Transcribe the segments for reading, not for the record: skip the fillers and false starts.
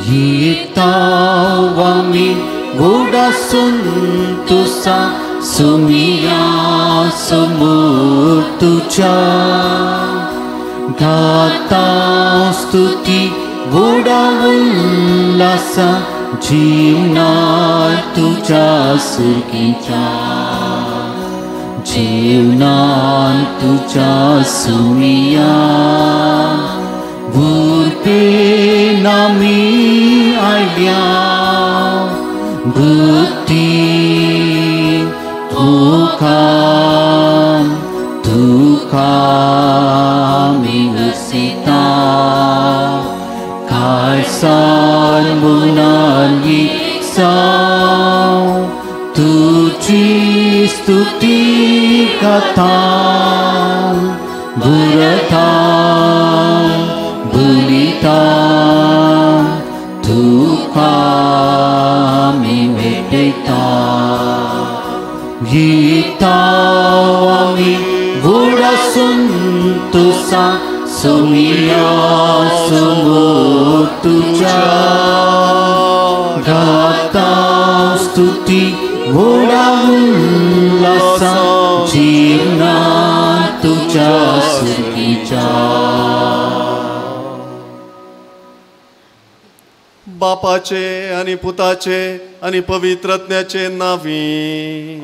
येताव आमी गोडासून तुसा सुमिया समोर तुज्या गाता स्तुती गोडा उल्लासा जीवना तुझ्या सुखीच्या जीवनान तुझ्या सुमिया भुरपे नामी आयल्या भक्ती तुका तुका मी वसिता काळसान मुनाली साव तुझी स्तुती कथा बुरता बुलिता तुका मी भेटता गीताव आमी गोडासून तुसा सुमिया समोर तुझ्या गाता स्तुती गोडा उल्लासा जीवना तुझ्या सुखीच्या. बापाचे आणि पुताचे आणि पवित्र आत्म्याचे नावी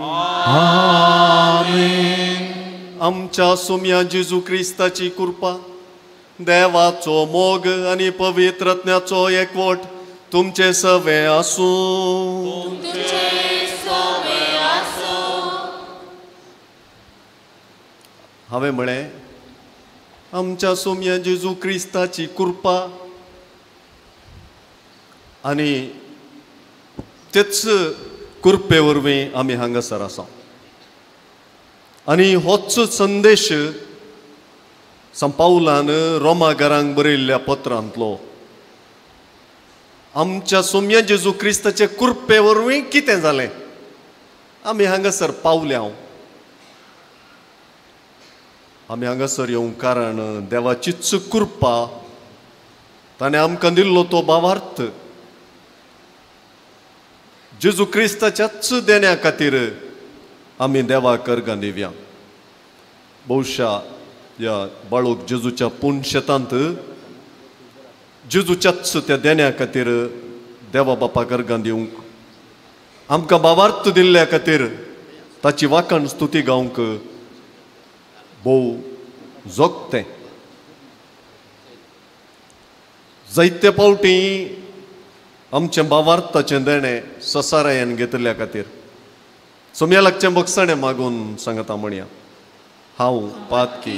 आमेन. आमच्या सुम्या जेजू क्रिस्ताची कृपा, देवाचो मोग आणि पवित्र आत्म्याचो एकवट तुमचे सवे आसूं. हांवें म्हळें आमच्या सोम्या जेजू क्रिस्ताची कृपा आनी तेच कृपे वरवीं आमी हांगासर आसा आनी होच संदेश संपावलान रोमागारांक बरयल्ल्या पत्रांतलो. आमच्या सोम्या जेजू क्रिस्ताचे कृपे वरवीं कितें जालें, आमी हांगासर पावल्या. आमी हांगासर येवंक कारण देवाचीच कृपा, ताणें आमकां दिल्लो तो भावार्थ जेजू क्रिस्ताच्याच देण्या खातीर आमी देवाक अर्गां दिवया. बहुशा ह्या बाळूक जेजूच्या पूण शेतांत जेजूच्याच त्या देण्या खातीर देवा बापाक अर्गां दिवंक, आमकां भावार्थ दिल्ल्या खातीर ताची वाखाण स्तुती गावंक भोव जोगतें. जायते फावटी आमचें भावार्थाचें देणें ससारायन घेतिल्ल्या खातीर सोम्या लागचें बगसाणें मागून सांगता म्हणया, हांव पातकी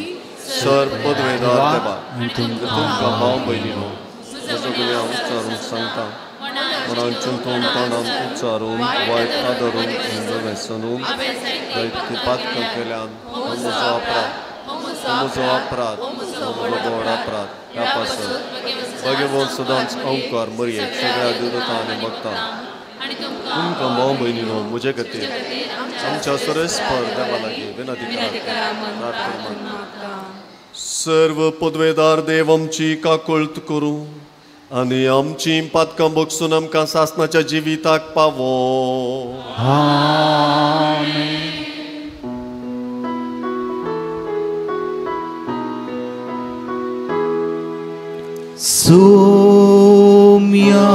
सर पदवेदार देवा तुमकां भाव भयणीनो म्हजो गुन्यांव उच्चारून सांगता, मनान चिंतून तोंडान उच्चारून वायट आदरून व्यसनून जायतीं पातकां केल्यान हो म्हजो अपराध, हो म्हजो अपराध, हो म्हजो गोड अपराध. ह्या पासून भगवान सदांच अंकार मरयेक सगळ्या दुदता आनी भक्तां तुमकां भाव भयणीनो म्हजे खातीर आमच्या सरेस्पर देवा लागीं विनंती करात. सर्व पदवेदार देव आमची काकळत करूं आनी आमची पातकां बगसून आमकां सासनाच्या जिविताक पावो. आमेन. सोम्या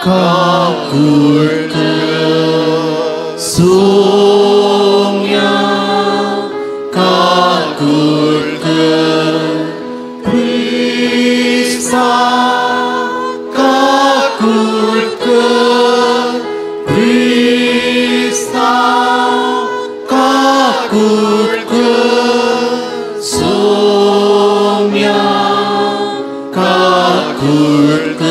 काकुळट सोम्या काकुळट क्रिस्ता काकुळट क्रिस्ता काकुळट सोम्या काकुळट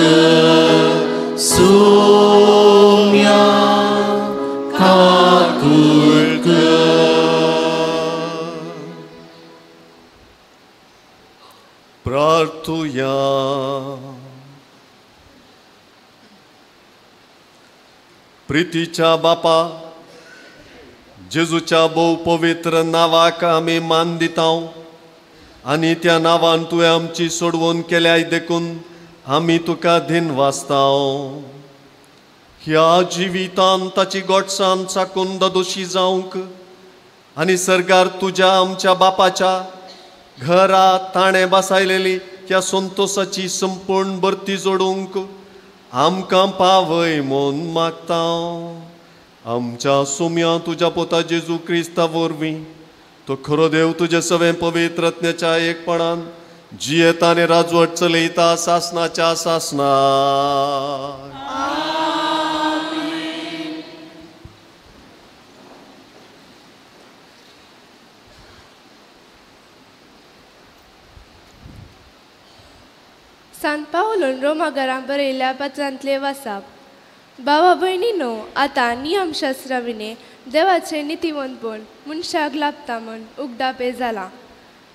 सोम्या काकुळट. प्रार्थुया. प्रितीच्या बापा जेजूच्या भोव पवित्र नांवाक आमी मान दिता आनी त्या नांवान तुवें आमची सोडवण केल्याय देखून आमी तुका धिनवासताव. ह्या जिवितान ताची गोडसान चाकून ददोशी जावंक आनी सरकार तुज्या आमच्या बापाच्या घरा ताणें बसायलेली ह्या संतोसाची संपूर्ण भरती जोडूंक आमकां पावय म्हूण मागता. आमच्या सोम्या तुज्या पोता जेजू क्रिस्ता वरवीं तो खरो देव तुजे सवें पवित्रज्ञाच्या एकपणान जियेता आनी राजवट चलयता सासनाच्या सासना. सांत पावलोन रोमा घरां बरयल्ल्या पत्रांतले वासाप. भावा भयणीनो, आतां नियमशास्त्रा विणे देवाचें नितीवंतपण मनशाक लाभता म्हूण उगडापें जालां.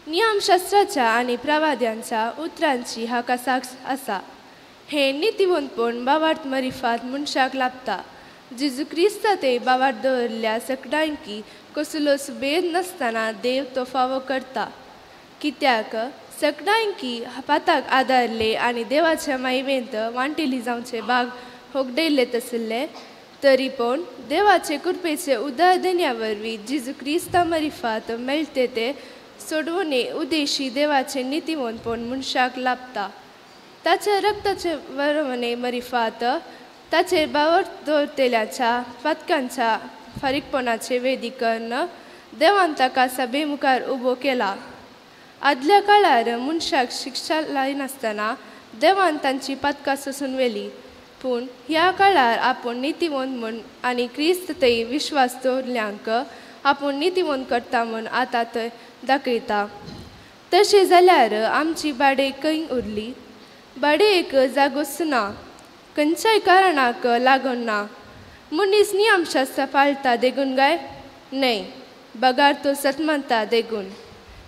नियमशास्त्राच्या आनी प्रवाद्यांच्या उतरांची हाका साक्ष आसा. हें नितीवंतपण बावार्थ मरिफात मनशाक लाभता. जेजू क्रिस्ता ते बावार्थ दवरिल्ल्या सकडांकी कसलोच भेद नासतना देव तो फावो करता. कित्याक सकडांकी पाताक आदारले आनी देवाच्या मायवेंत वांटेली जावचे भाग होगडयल्ले तसले तरी पूण देवाचे कृपेचे उदार देण्या वरवीं जेजू क्रिस्ता मरिफात मेळटे ते सोडवणे उद्देशी देवाचे नितीवंतपण मनशाक लाभता. ताच्या रक्ताचे वरवणे मरिफात ताचेर बावर दवरतल्याच्या पातकांच्या फारीकपणाचे वेदीकरण देवान ताका सभे मुखार उबो केला. आदल्या काळार मनशाक शिक्षा लायनासतना देवान तांची पातकां सोसून व्हेली, पूण ह्या काळार आपूण नितीवंत म्हूण आनी क्रिस्त थंय विश्वास दवरल्यांक आपूण नितीवंत करता म्हूण आतां थंय दाखयता. तशें जाल्यार आमची बाडे खंय उरली? बाडे एक जागोच ना, खंयच्याय कारणाक लागून ना. मनीस नियमशास्त्र पाळटा देगून काय? न्हय, बगार तो सत मानता देगून.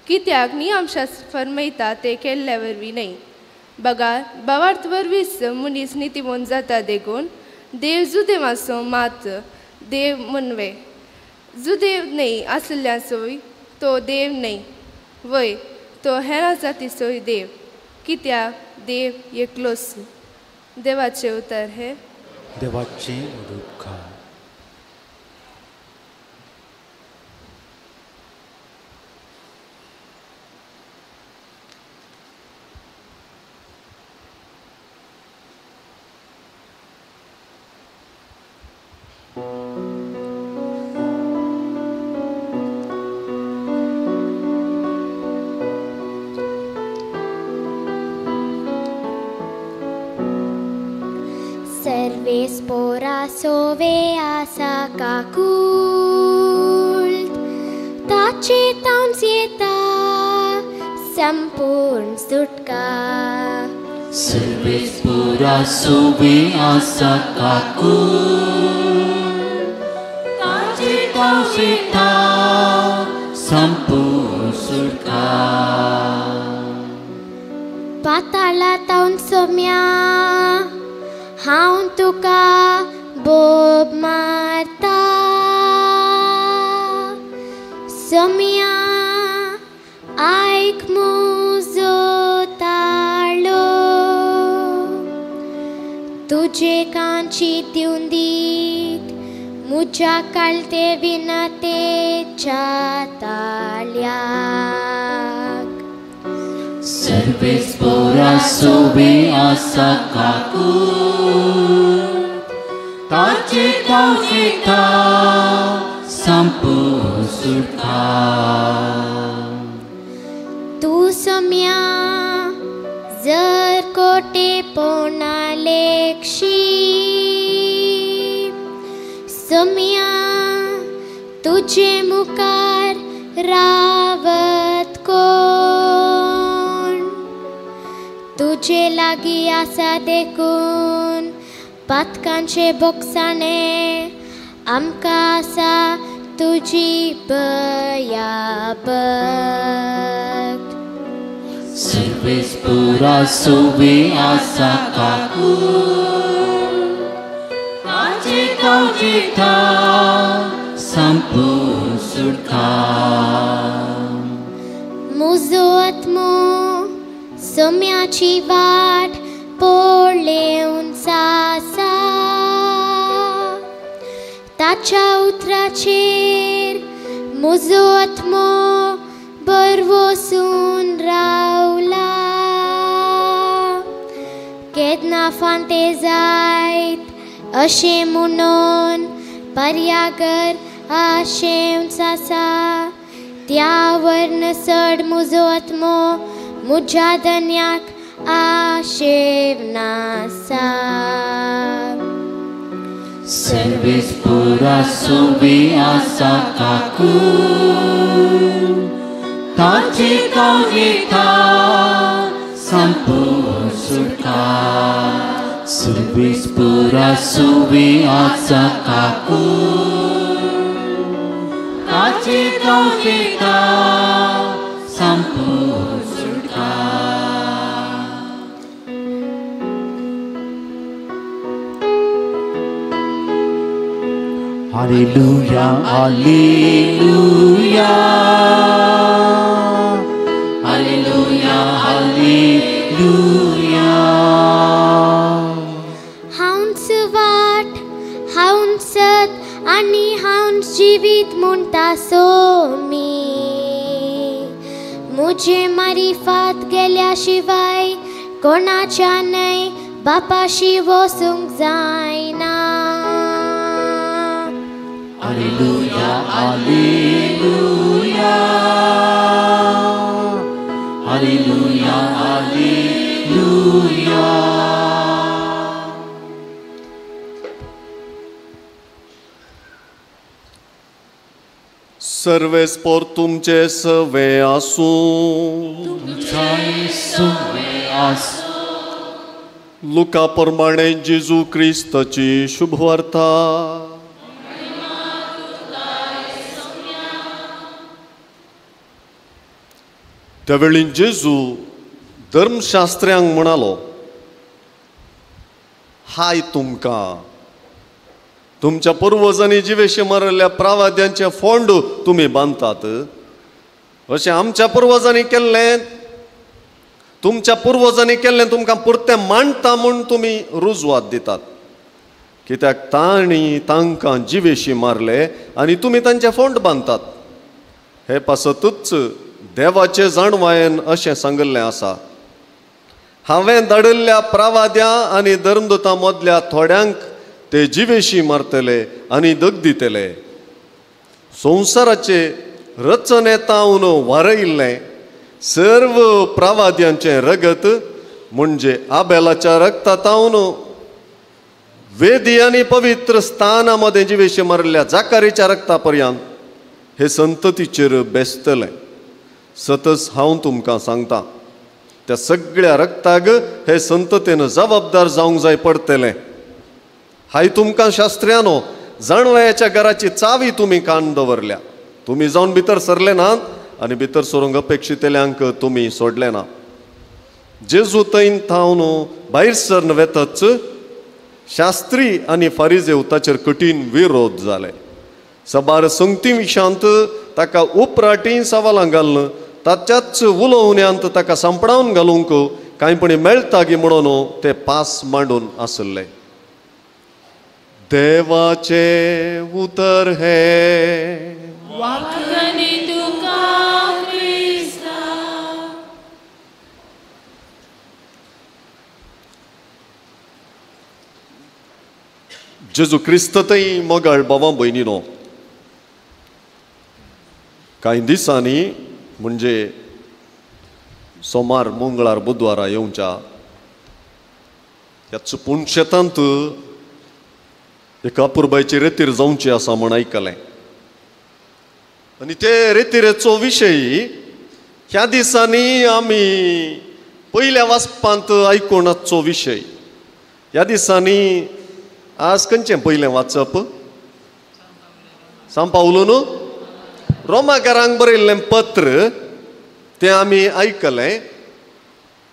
कित्याक नियमशास्त्र फर्मयता ते केल्ल्या वरवीं न्हय, बगार भावार्थ वरवींच मनीस नितीवंत जाता देगून देव जुदेवाचो मात देव म्हणवे. जुदेव न्हय आसल्याचोय तो देव न्हय, वय तो हेरां जातीचोय देव. कित्याक देव एकलोच. देवाचें उतर हें. देवाचें उपकार. Sove asa cacult, tace taunsieta, sampurn sutka. Serves pura sove asa cacult, tace taunsieta, sampurn sutka. Patala taunsomya, हांव तुका बोब मारता. सोम्या आयक मुजो ताळो, तुजे कांची दिवन दीत मुज्या कालते विनतेच्या ताळ्याक. सर्वेस पोरा सोवे आसा काकूल, ताचे तावजेता संपूर्ण सुटका. तूं सोम्या जर कोटे पोना लेखशी, सोम्या तुजे मुखार रावत कोण? तुजे लागीं आसा देखून पातकांचे बोगसाणे आमकां आसा तुजी बयाबक्त. सर्वेस पुरा सोवे आसा काकूल, ताचे तावजेता संपूर्ण सुटका. मुजो आत्मो सोम्याची वाट पळेवन आसा ताच्या उतराचेर म्हजो आत्मो भरवसून रावला केन्ना फांते जायत अशें म्हणून पर्यागर आशेवन आसा त्या वर्ण चड म्हजो आत्मो म्हज्या धन्याक आशेवन आसा. सर्वेस्पुरा सुवे आसा काकून ताचे कविता संपूर्ण सुटका. सर्वेस्पुरा सुवे आसा काकून ताचे कविता संपूर्ण सुटका. Hallelujah, hallelujah, hallelujah, hallelujah. हांवच वाट, हांवच सत आनी हांवच जिवीत म्हणटा सोमी. म्हजे मारिफात गेल्या शिवाय कोणाच्या न्हय बापाशी वचूंक जायना. Hallelujah, hallelujah, hallelujah, hallelujah. सर्वेस्पोर तुमचे सवे आसूं. सुवे आसूं. लुका प्रमाणे जेजू क्रिस्ताची शुभवार्ता. त्यावेळी जेजू धर्मशास्त्र्यांक म्हणालो, हाय तुमकां, तुमच्या पुर्वजांनी जिवेशी मारिल्ल्या प्रावाद्यांचे फोंड तुमी बांदतात. अशें आमच्या पुर्वजांनी केल्लें, तुमच्या पुर्वजांनी केल्लें तुमकां पुरतें मांडटा म्हूण तुमी रुजवात दितात. कित्याक तांणी तांकां जिवेशी मारले आनी तुमी तांचे फोंड बांदतात. हे पासतूच देवाचे जाणवायेन अशें सांगिल्लें आसा, हांवें धाडिल्ल्या प्रावाद्यां आनी धर्मदूतां मदल्या थोड्यांक ते जिवेशी मारतले आनी दग दितले. संवसाराचे रचनेतावन वारयिल्लें सर्व प्रावाद्यांचें रगत म्हणजे आबेलाच्या रगतातावन वेदी आनी पवित्र स्थाना मदें जिवेशी मारिल्ल्या जाकारीच्या रगता पर्यंत हे संततीचेर बेसतलें. सतच हांव तुमकां सांगता, त्या सगळ्या रगताक हे संततेन जबाबदार जावंक जाय पडटलें. हाय तुमकां शास्त्र्यानो, जाणवयाच्या घराची चावी तुमी कान दवरल्या. तुमी जावन भितर सरले नात आनी भितर सरूंक अपेक्षितल्यांक तुमी सोडले ना. जेजू थंय थावन भायर सरन वेतच शास्त्री आनी फारिजेव ताचेर कठीण विरोध जाले. सबार संगती विशांत ताका उपराटी सवालां घालून ताच्याच उलोवण्यांत ताका सांपडावन घालूंक कांयपणी मेळटा गी म्हणून ते पास मांडून आसले. देवाचे उतर हे. जेजू क्रिस्ततय मोगाळ बाबा भयणीनो, कांय दिसांनी म्हणजे सोमार मंगळार बुधवारा येवच्या ह्या चुपून शेतांत एका अपुरबायची रेतीर जावची आसा म्हूण आयकलें. आनी ते रेतिरेचो विशय ह्या दिसांनी आमी पयल्या वाचपांत आयकून आसचो विशय. ह्या दिसांनी आज खंयचें पयलें वाचप? सांग पावलो न्हू, रोमाकारांक बरयल्लें पत्र तें आमी आयकलें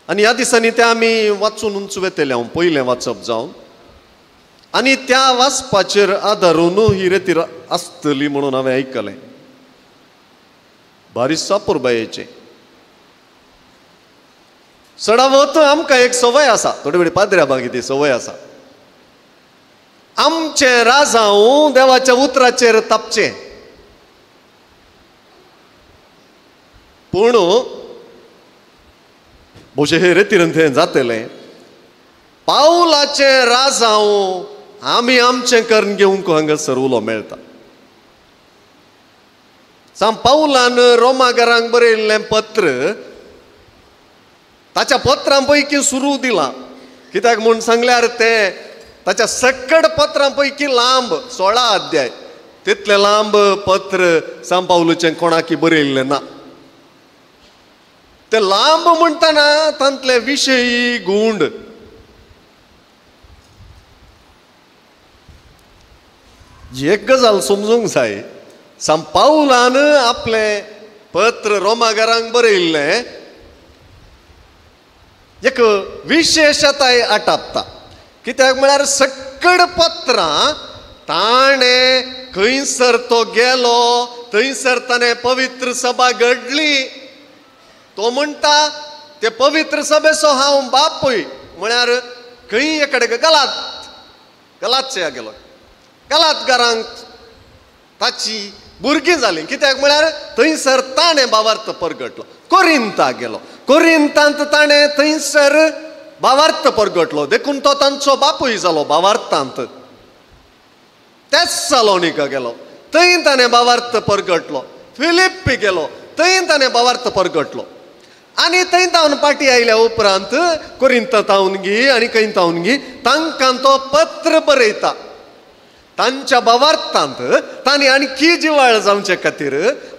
आनी ह्या दिसांनी तें आमी वाचून वतले. हांव पयलें वाचप जावन आनी त्या वाचपाचेर आदारून ही रेतीर आसतली म्हणून हांवें आयकलें. बारीस अपुरबायेचें. चडावत आमकां एक संवय आसा, थोडे वेळ पाद्र्या बागी ती संवय आसा, आमचें राजांव देवाच्या उतराचेर तापचें. पूण भोवशे हे रेतीन थंय जातलें, पावलाचें राजांव आमी आमचें करून घेवंक हांगासर उलो मेळटा. सांत पावलान रोमागारांक बरयल्लें पत्र ताच्या पत्रां पैकी सुरू दिलां. कित्याक म्हूण सांगल्यार तें ताच्या सकड पत्रां पैकी लांब 16 अध्याय, तितलें लांब पत्र सांत पावलूचें कोणाकी बरयल्लें ना. तें लांब म्हणटना तांतले विशयी गूंड. एक गजाल समजूंक जाय, सांत पावलान आपलें पत्र रोमागारांक बरयल्लें एक विशेशताय आटापता. कित्याक म्हळ्यार सकड पत्रां ताणें खंयसर तो गेलो थंयसर ताणें पवित्र सभा घडली. तो म्हणटा ते पवित्र सभेचो हांव बापूय, म्हळ्यार खंय एकडे गलात गलातच्या गेलो, गलातगारांक ताची भुरगीं जालीं. कित्याक म्हळ्यार थंयसर ताणें भावार्थ परगटलो. कोरिंता गेलो, कोरिंतांत ताणें थंयसर भावार्थ परगटलो, देखून तो तांचो बापूय जालो भावार्थांत. तेस्सालोनिका गेलो, थंय ताणें भावार्थ परगटलो. फिलिप्पी गेलो, थंय ताणें भावार्थ परगटलो. आनी थंय तावन पाटी आयल्या उपरांत कोरिंता तावन गी आनी खंय तावन गी तांकां तो पत्र बरयता. तांच्या भावार्थांत तांणी आणखी जिवाळ जावचे खातीर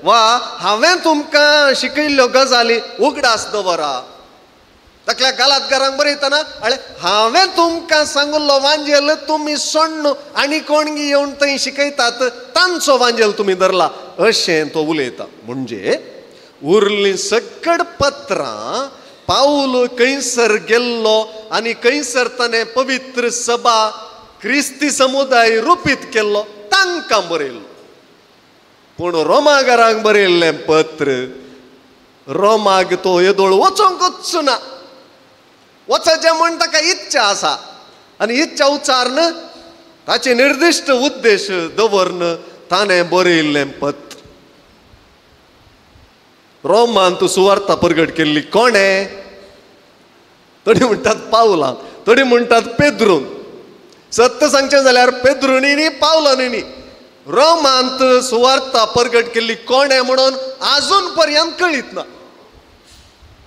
वा हांवें तुमकां शिकयल्ल्यो गजाली उगडास दवरा. ताकल्या गालातगारांक बरयतना अळे हांवें तुमकां सांगिल्लो वांजेल तुमी सोण्ण आनी कोणगी येवन थंय शिकयतात तांचो वांजेल तुमी धरला अशें तो उलयता. म्हणजे उरलीं सकड पत्रां पावल खंयसर गेल्लो आनी खंयसर ताणें पवित्र सभा क्रिस्ती समुदाय रुपीत केल्लो तांकां बरयल्लो. पूण रोमागारांक बरयल्लें पत्र रोमाक तो येदोळ वचोंकूच ना. वचचें म्हूण ताका इच्छा आसा आनी इच्छा उच्चारून ताचे निर्दिश्ट उद्देश दवरून ताणें बरयल्लें पत्र. रोमांत सुवार्ता परगट केल्ली कोणें? थोडी म्हणटात पावलान, थोडी म्हणटात पेद्रून. सत्य सांगचें जाल्यार पेद्रुनी न्ही पावलांनी न्ही, रोमांत सुवार्ता परगट केल्ली कोणें म्हणून आजून पर्यंत कळीत ना.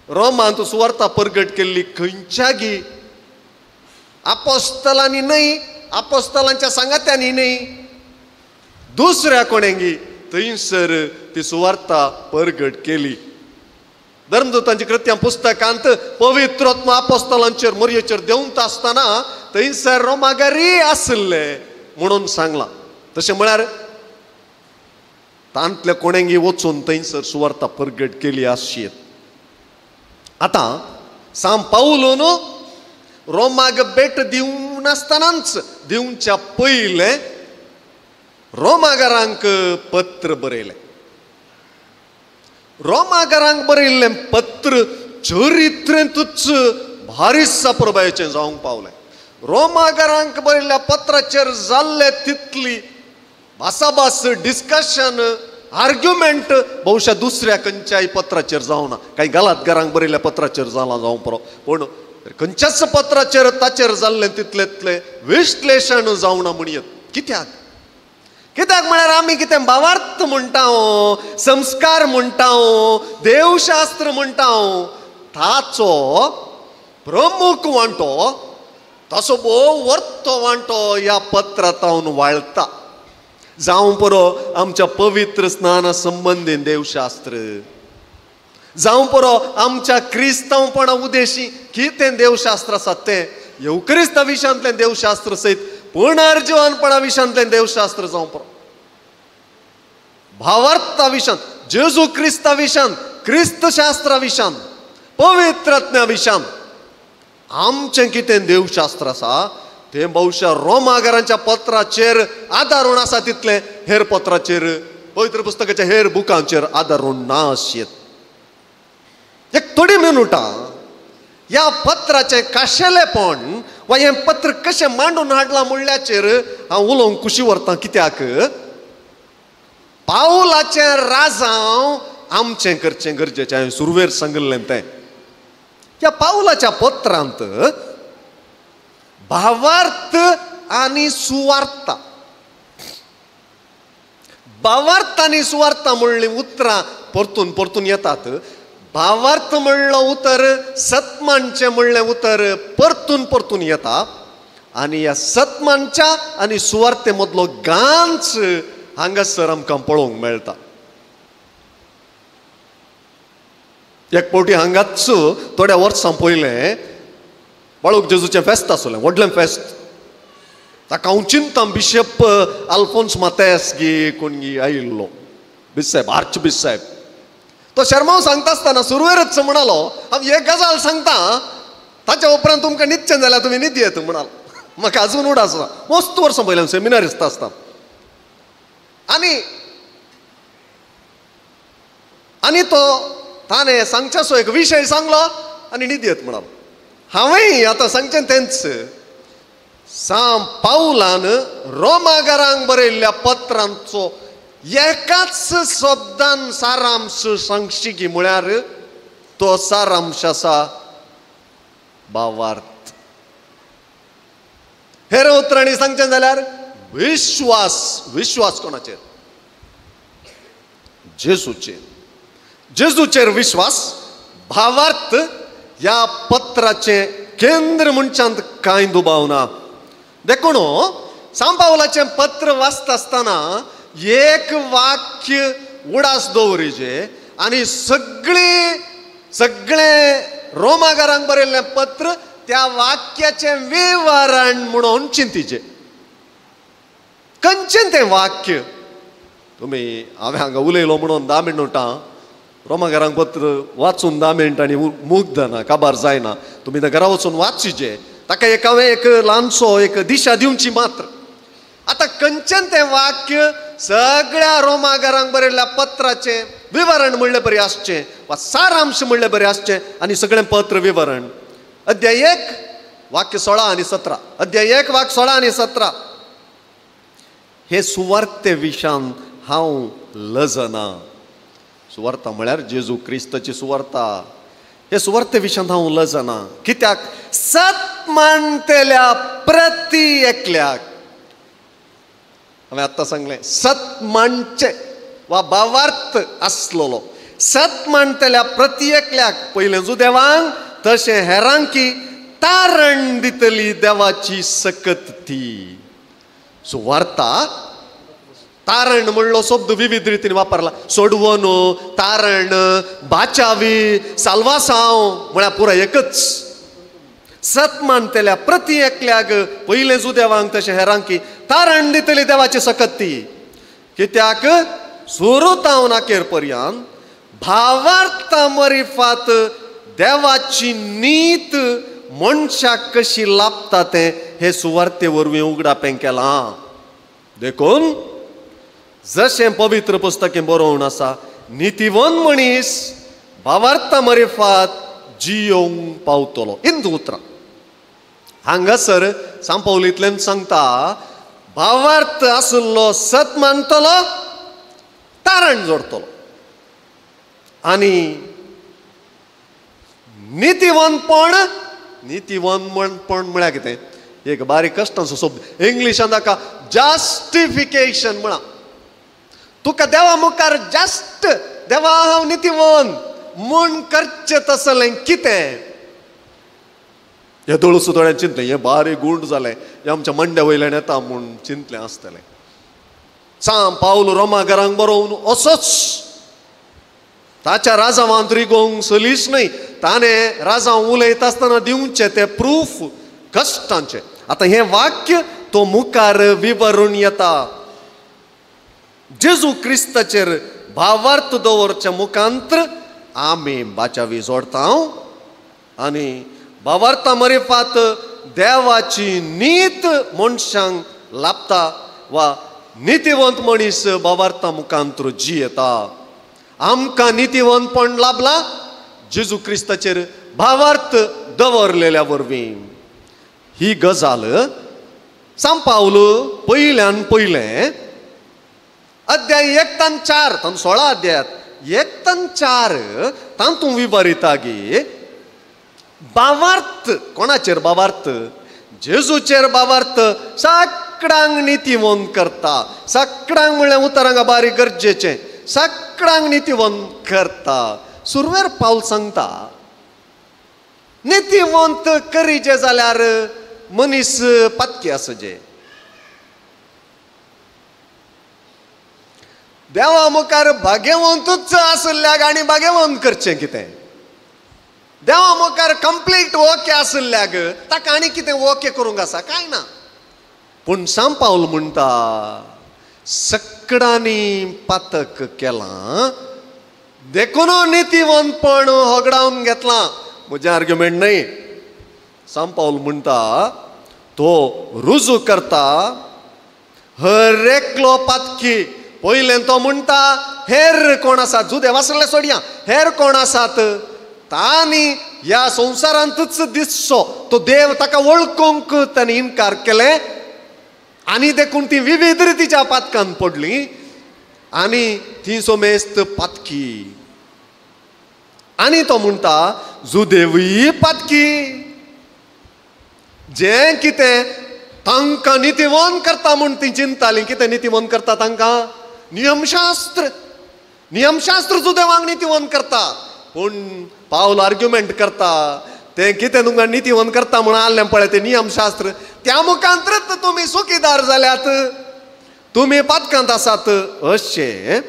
रोमांत सुवार्ता परगट केल्ली खंयच्यागी आपोस्तलांनी न्हय, आपोस्तलांच्या सांगात्यांनी न्हय, दुसऱ्या कोणेंगी थंयसर ती सुवार्ता परगट केली. धर्मदूतांची कृत्यां पुस्तकांत पवित्रात्मा आपोस्तलांचेर मोरयेचेर देंवता आसतना थंयसर रोमागारी आसले म्हणून सांगलां. तशें म्हळ्यार तांतल्या कोणेंगी वचून थंयसर सुवार्ता परगट केली आसशी. आतां सांत पावलून रोमाक भेट दिवनासतनाच दिवच्या पयलें रोमागारांक पत्र बरयलें. रोमागारांक बरयल्लें पत्र चरित्रेंतूच भारी सप्रबायेचें जावंक पावलें. रोमागारांक बरयल्ल्या पत्राचेर जाल्ले तितली भासाभास, डिस्कशन, आर्ग्युमेंट बहुशा दुसऱ्या खंयच्याय पत्राचेर जावना. कांय गालातगारांक बरयल्ल्या पत्राचेर जालां जावं पुरो, पूण खंयच्याच पत्राचेर ताचेर जाल्लें तितलें विश्लेशण जावना म्हणयत. कित्याक? कित्याक म्हळ्यार आमी कितें भावार्थ म्हणटा, संस्कार म्हणटा, देवशास्त्र म्हणटा, ताचो प्रमुख वांटो, ताचो भोव वर्तो वांटो ह्या पत्रांत वाळटा. जावं पुरो आमच्या पवित्र स्नाना संबंदीत देवशास्त्र, जावं पुरो आमच्या क्रिस्तांवपणा उद्देशी कितें देवशास्त्र आसा तें, येवक्रिस्ता विशयांतलें देवशास्त्र सयत पुनर्जीवनपणा विशयांतलें देवशास्त्र जावं पुरो, भावार्था विशयांत, जेजू क्रिस्ता विशयांत, क्रिस्तशास्त्रा विशयांत, पवित्रज्ञा विशयांत आमचें कितें देवशास्त्र आसा तें बहुशा रोमागारांच्या पत्राचेर आदारून आसा तितलें हेर पत्राचेर, पवित्र पुस्तकाच्या हेर बुकांचेर आदारून ना आसयेत. एक थोडी मिनुटां ह्या पत्राचें खाशेलेपण वा हें पत्र कशें मांडून हाडलां म्हणल्याचेर हांव उलोवंक खुशी व्हरतां. कित्याक पावलाचें राजांव आमचें करचें गरजेचें. हांवें सुरवेर सांगिल्लें तें. ह्या पावलाच्या पत्रांत भावार्थ आनी सुवार्ता, भावार्थ आनी सुवार्ता म्हणलीं उतरां परतून परतून येतात. भावार्थ म्हणलो उतर, सतमानचें म्हणलें उतर परतून परतून येता आनी ह्या सतमानच्या आनी सुवार्ते मदलो गांच हांगासर आमकां पळोवंक मेळटा. एक फावटी हांगाच थोड्या वर्सां पयलें बाळूक जेजूचें फेस्त आसलें, व्हडलें फेस्त. ताका हांव चिंता बिशप आल्फोन्स मातेस गी कोण गी आयिल्लो, बिशप, आर्च बिशप. तो शर्माव सांगता आसतना सुरवेरच म्हणालो, हांव एक गजाल सांगता, ताच्या उपरांत तुमकां न्हिदचें जाल्यार तुमी न्हिद येत म्हणालो. म्हाका अजून उडास आसा, मस्त वर्सां पयलें हांव सेमिनारिस्त आसता. आनी आनी तो ताणें सांगच्याचो एक विशय सांगलो आनी न्हिद येत म्हणालो. हांवें आतां सांगचें तेंच. सांत पावलान रोमागारांक बरयल्ल्या पत्रांचो एकाच शब्दान सारांश सांगशी की म्हळ्यार तो सारांश आसा भावार्थ. हेर उतरांनी सांगचें जाल्यार विश्वास. विश्वास कोणाचेर? जेजूचेर. जेजूचेर विश्वास. भावार्थ ह्या पत्राचें केंद्र म्हणच्यांत कांय दुबाव ना. देखून सांत पावलाचें पत्र वाचता आसतना एक वाक्य उडास दवरिजे आनी सगळे सगळे रोमागारांक बरयल्लें पत्र त्या वाक्याचें विवरण म्हणून चिंतिचें. खंयचें तें वाक्य? तुमी हांवें हांगा उलयलो म्हणून 10 मिनटां रोमागारांक पत्र वाचून 10 मिनटांनी मुग्ध ना, काबार जायना. तुमी घरा वचून वाचिचें. ताका एक हांवें एक ल्हानसो एक दिशा दिवची मात्र. आतां खंयचें तें वाक्य सगळ्या रोमागारांक बरयल्ल्या पत्राचें विवरण म्हणलें बरें आसचें वा सारांश म्हणलें बरें आसचें आनी सगळें पत्र विवरण. अध्याय 1 वाक्य 16 आनी 17. अध्याय 1 वाक्य 16 आनी 17. हे सुवार्ते विशान हांव लजना. सुवार्ता म्हळ्यार जेजू क्रिस्ताची सुवार्ता. हे सुवार्ते विशांत हांव लजना. कित्याक? सत मानतल्या प्रती एकल्याक. हांवें आत्तां सांगलें, सत मानचें वा भावार्थ आसलेलो सत मानतल्या प्रती एकल्याक पयलें जुदेवांक तशें हेरांकी तारण दितली देवाची सकत ती. सुवार्ता तारण म्हणलो शब्द विविध रितीन वापरला. सोडवण, तारण, बाचावी, साल्वासांव म्हळ्यार पुराय एकच. सत मानतल्या प्रती एकल्याक पयलें जुदेवांक तशें हेरांकी तारण दितली देवाची सकत ती. कित्याक? सुरू अखेर पर्यंत भावार्था मरिफात देवाची नीत मनशाक कशी लाभता तें हे सुवार्ते वरवीं उगडापें केलां. देखून जशें पवित्र पुस्तकें बरोवन आसा, नितीवंत मनीस भावार्था मरिफात जियोवंक पावतलो. इंद उतरां हांगासर सांत पावलींतल्यान सांगता, भावार्थ आशिल्लो सत मानतलो, तारण जोडतलो आनी नितीवंतपण. नितीवंतपण म्हळ्यार कितें? एक बारीक कश्टांचो शब्द. इंग्लिशान ताका जस्टिफिकेशन म्हणा. तुका देवा मुखार जस्ट देवा हांव नितीवंत म्हूण करचें तसलें कितें? हे दोळसो दोळ्यान चिंतलें, हें बारीक गूंड जालें, हें आमच्या मंड्या वयल्यान येता म्हूण चिंतलें आसतलें. सांत पावल रोमागारांक बरोवन असोच ताच्या राजावांत रिगोवंक सलीस न्हय, ताणें राजांव उलयता आसतना दिवचें तें प्रूफ कश्टांचें. आतां हें वाक्य तो मुखार विवरून येता. जेजू क्रिस्ताचेर भावार्थ दवरच्या मुखांत्र आमी बाचावी जोडता आनी भावार्था मरिफात देवाची नीत मनशांक लाभता वा नितीवंत मनीस भावार्था मुखांत्र जियेता. आमकां नितीवंतपण लाभला जेजू क्रिस्ताचेर भावार्थ दवरलेल्या वरवीं. ही गजाल सांत पावल पयल्यान पयलें अध्याय 1 तान 4 तान 16 अध्यायात 1 तान 4 तातूंत विवरिता की भावार्थ कोणाचेर भावार्थ, जेजूचेर भावार्थ सगळ्यांक नितीवंत करता. सगळ्यांक म्हणल्यार उतरांक बारीक गरजेचें, सगळ्यांक नितीवंत करता. सुरवेर पावल सांगता नितीवंत करीचे जाल्यार मनीस पातकी आसचे. देवा मुखार भाग्यवंतूच आशिल्ल्याक आनी भाग्यवंत करचें कितें? देवा मुखार कंप्लीट ओके आशिल्ल्याक ताका आनी कितें ओके करूंक आसा? कांय ना. पूण सांत पावल म्हणटा सगळ्यांनी पातक केलां देखून नितीवंतपण होगडावन घेतलां. म्हजें आर्ग्युमेंट न्हय. सांत पावल म्हणटा तो रुजू करता हर एकलो पातकी. पयलें तो म्हणटा हेर कोण आसात, जुदेव आसले सोडया, हेर कोण आसात तांणी ह्या संवसारांतूच दिसचो तो देव ताका वळखूंक ताणें इनकार केलें आनी देखून ती विविध रितीच्या पातकान पडली आनी ती सोमेस्त पातकी. आनी तो म्हणटा जुदेवूय पातकी, जें कितें तांकां नितीवंत करता म्हूण ती चिंताली. कितें नितीवंत करता तांकां? नियमशास्त्र. नियमशास्त्र जुदेवांक नितीवंत करता. पूण पावल आर्ग्युमेंट करता तें कितें तुमकां नितीवंत करता म्हूण आहलें पळय तें नियमशास्त्र, त्या मुखांतरच तुमी सुखीदार जाल्यात, तुमी पातकांत आसात. अशें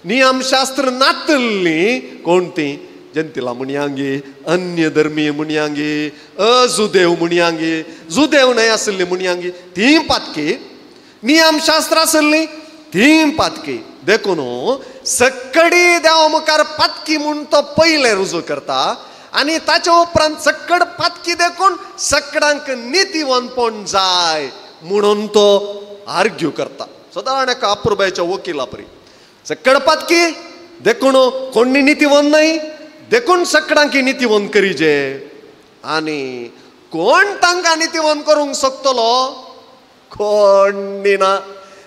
नियमशास्त्र नातल्ली कोण ती? जनतिला म्हणयांगी, अन्य धर्मीय म्हणयांगी, अजुदेव म्हणयांगी, जुदेव न्हय आशिल्ली म्हणयांगी, ती पातकी. नियमशास्त्र आशिल्ली ती पातकी. देखून सगळी देवा मुखार पातकी म्हूण तो पयलें रुजू करता आनी ताचे उपरांत सकड पातकी देखून सगळ्यांक नितीवंतपण जाय म्हणून तो आर्ग्यू करता. सदां एका अपुरबायेच्या वकिला परी सकड पातकी देखून कोणी नितीवंत न्हय, देखून सगळ्यांक नितीवंत करीजे. आनी कोण तांकां नितीवंत करूंक शकतलो? कोण ना.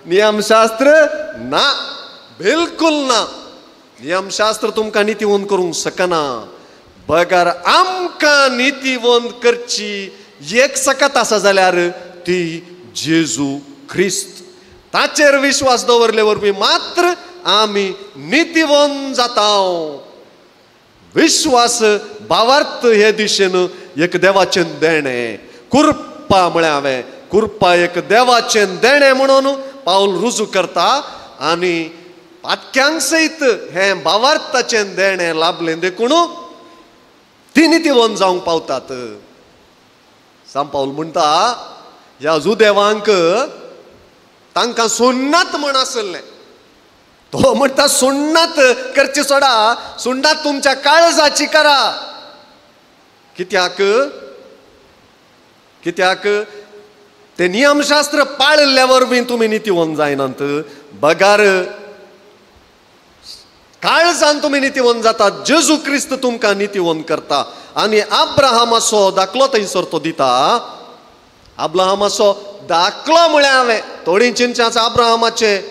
नियमशास्त्र ना, बिलकुल ना. नियमशास्त्र तुमकां नितीवंत करूंक शकना. बगर आमकां नितीवंत करची एक सकत आसा जाल्यार ती जेजू क्रिस्त. ताचेर विश्वास दवरले वरवीं मात्र आमी नितीवंत जाता. विश्वास भावार्थ हे दिशेन एक देवाचें देणें, कुर्पा म्हळें हांवें, कुर्पा एक देवाचें देणें म्हणून पावल रुजू करता आनी पातक्यांक सयत हें भावार्थाचें देणें लाभलें देखून ती नितीवंत जावंक पावतात. सांत पावल म्हणटा ह्या जुदेवांक तांकां सुन्नात म्हण आसलें. तो म्हणटा सुन्नात करची सोडा, सुन्नात तुमच्या काळजाची करा. कित्याक? कित्याक ते नियमशास्त्र पाळिल्ल्या वरवीं तुमी नितीवंत जायनात, बगार काळजान तुमी नितीवंत जातात. जेजू क्रिस्त तुमकां नितीवंत करता. आनी अब्राहमाचो दाखलो थंयसर तो दिता. अब्राहमाचो दाखलो म्हळ्यार हांवें थोडीं चिंतच्याच अब्राहमाचें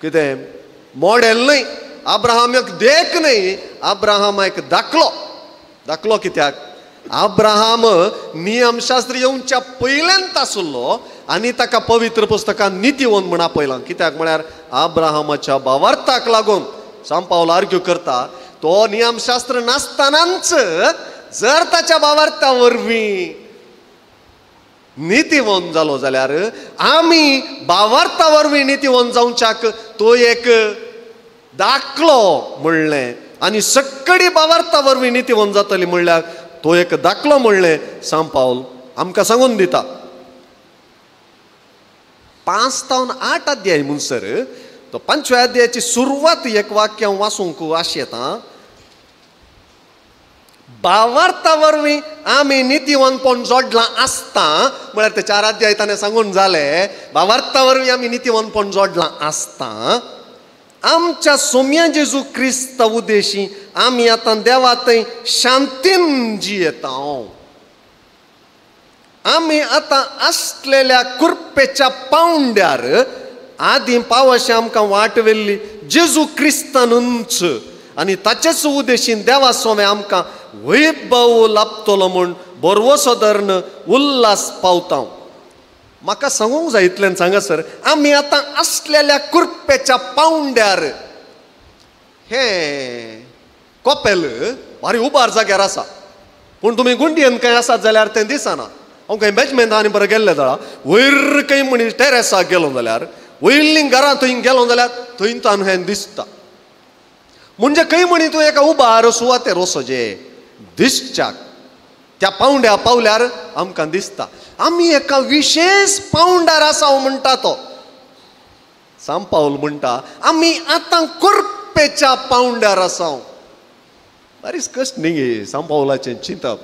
कितें मॉडेल न्हय, अब्राहम एक देख न्हय, अब्राहम एक दाखलो. दाखलो कित्याक? अब्राहम नियमशास्त्र येवच्या पयल्यांत आसलो आनी ताका पवित्र पुस्तकान नितीवंत म्हण आपयलां. कित्याक म्हळ्यार अब्राहमाच्या भावार्थाक लागून सांत पावल आर्ग्यू करता तो नियमशास्त्र नासतनाच जर ताच्या भावार्था वरवीं नितीवंत जालो जाल्यार आमी भावार्था वरवीं नितीवंत जावच्याक तो एक दाखलो म्हणलें आनी सगळी भावार्था वरवीं नितीवंत जातली म्हणल्यार तो एक दाखलो म्हणलें सांत पावल आमकां सांगून दिता. 5 तावन 8 अध्याय म्हणसर तो 5व्या अध्यायाची सुरवात एक वाक्य हांव वाचूंक आशेता. भावार्था वरवीं आमी नितीवंतपण जोडलां आसता म्हळ्यार ते 4 अध्याय ताणें सांगून जाले. भावार्था वरवीं आमी नितीवंतपण जोडलां आसता आमच्या सोम्या जेजू क्रिस्ता उद्देशी आमी आतां देवा थंय शांतीन जियेता. आमी आतां आसलेल्या कुरपेच्या पावंड्यार आदीं पावशें आमकां वाट व्हेल्ली जेजू क्रिस्तानूच आनी ताचेच उदेशीन देवा सोमे आमकां वैभव लाभतलो म्हूण बरवसो धरून उल्हास पावता. म्हाका सांगूंक जाय इतल्यान सांगा सर, आमी आतां आसलेल्या कुरपेच्या पावंड्यार. हें कोपेल भारी उबार जाग्यार आसा, पूण तुमी गुंडयेन खंय आसात जाल्यार तें दिसना. हांव खंय बेजमेंट आनी बरें गेल्लें जाल्यार वयर खंय मनीस टेरेसाक गेलो जाल्यार वयलीं घरां थंय गेलो जाल्यार थंय तान हें दिसता. म्हणजे खंय म्हणी तूं एका उबार सुवातेर वचोजे दिसच्याक त्या पावंड्या पावल्यार आमकां दिसता. आमी एका विशेश पावंड्यार आसा म्हणटा तो सांत पावल म्हणटा, आमी आतां कुरपेच्या पावंड्यार आसा. बारीच कश्ट न्ही गे सांत पावलाचें चिंतप.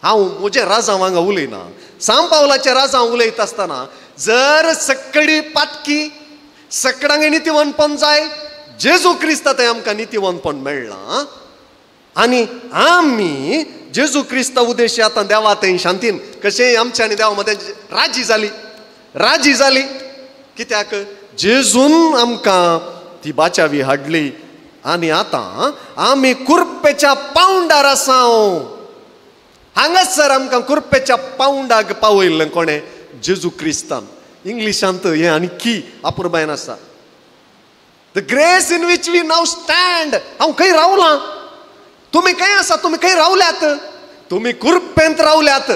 हांव म्हजें राजांव हांगा उलयना, सांत पावलाचें राजांव उलयता आसतना जर सगळी पातकी सगळ्यांक नितीवंतपण जाय, जेजू क्रिस्ता थंय आमकां नितीवंतपण मेळ्ळां आनी आमी जेजू क्रिस्ता उद्देशी आतां देवा थंय शांतीन कशें आमच्या आनी देवा मदें राजी जाली, राजी जाली. कित्याक जेजून आमकां ती बाचावी हाडली आनी आतां आमी कुरपेच्या पावंडार आसा. हांगासर आमकां कुरपेच्या पावंडाक पावयल्लें कोणें? जेजू क्रिस्तान. इंग्लिशांत हें आनी की अपुरबायन आसा, the grace in which we now stand. हांव खंय रावलां, तुमी खंय आसा, तुमी खंय रावल्यात, तुमी कुरपेंत रावल्यात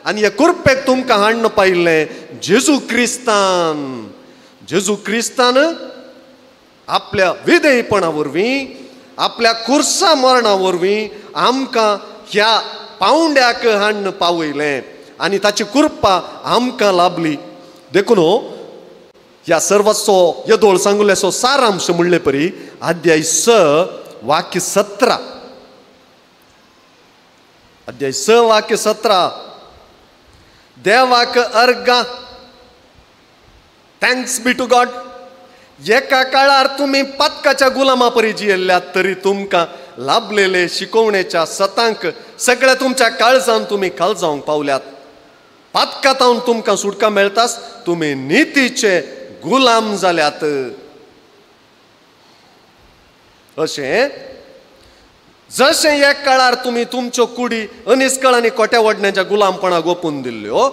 आनी ह्या कुरपेक तुमकां हाडून पायिल्लें जेजू क्रिस्तान. जेजू क्रिस्तान आपल्या विधेयपणा वरवीं, आपल्या कुर्सा मरणा वरवीं आमकां ह्या पावंड्याक हाडून पावयलें आनी ताची कृपा आमकां लाभली. देखून ह्या सर्वाचो येदोळ सांगुल्ल्याचो सारांश म्हणले परी अध्याय 6 वाक्य 17, अध्याय 6 वाक्य 17, देवाक अर्गां, thanks B to God. एका काळार तुमी पातकाच्या गुलामा परी जियेल्ल्यात तरी तुमकां लाभलेले शिकोवणेच्या सतांक सगळ्या तुमच्या काळजान तुमी काळजावंक पावल्यात. पातकातावन तुमकां सुटका मेळटाच तुमी नितीचे गुलाम जाल्यात. अशें जशें एक काळार तुमी तुमच्यो कुडी अनिस्कळ आनी कोट्या वडण्याच्या गुलामपणाक ओपून दिल्ल्यो,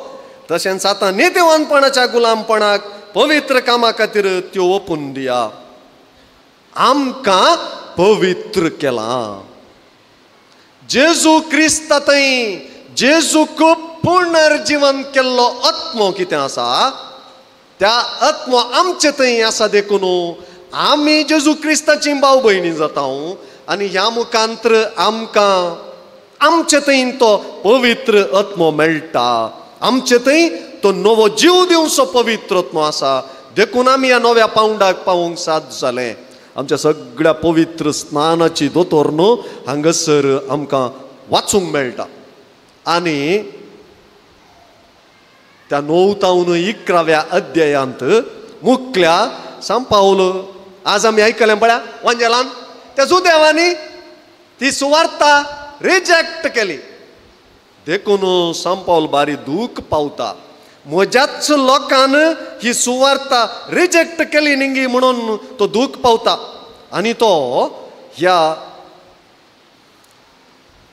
तशेंच आतां नितीवंतपणाच्या गुलामपणाक पवित्र कामा खातीर त्यो ओपून दिया. आमकां पवित्र केलां जेजू क्रिस्ता थंय. जेजूक पुनर्जीवन केल्लो आत्मो कितें आसा, त्या आत्मो आमचे थंय आसा. देखून आमी जेजू क्रिस्ताची भाव भयणी जाता आनी ह्या मुखांत्र आमकां आमचे थंय तो पवित्र आत्मो मेळटा. आमचे थंय तो नवो जीव दिवचो पवित्र आत्मो आसा. देखून आमी ह्या नव्या पावंडाक पावोवंक साद जालें. आमच्या सगळ्या पवित्र स्नानाची दोतोर न्हू हांगासर आमकां वाचूंक मेळटा. आनी त्या 9 तावन 11व्या अध्यायांत मुकल्या सांत पावल आज आमी आयकलें पळया वांजेलान त्या जुदेवांनी ती सुवार्ता रिजेक्ट केली. देखून सांत पावल बारी दूख पावता, म्हज्याच लोकान ही सुवार्ता रिजेक्ट केली निंगी म्हणून तो दूख पावता आनी तो ह्या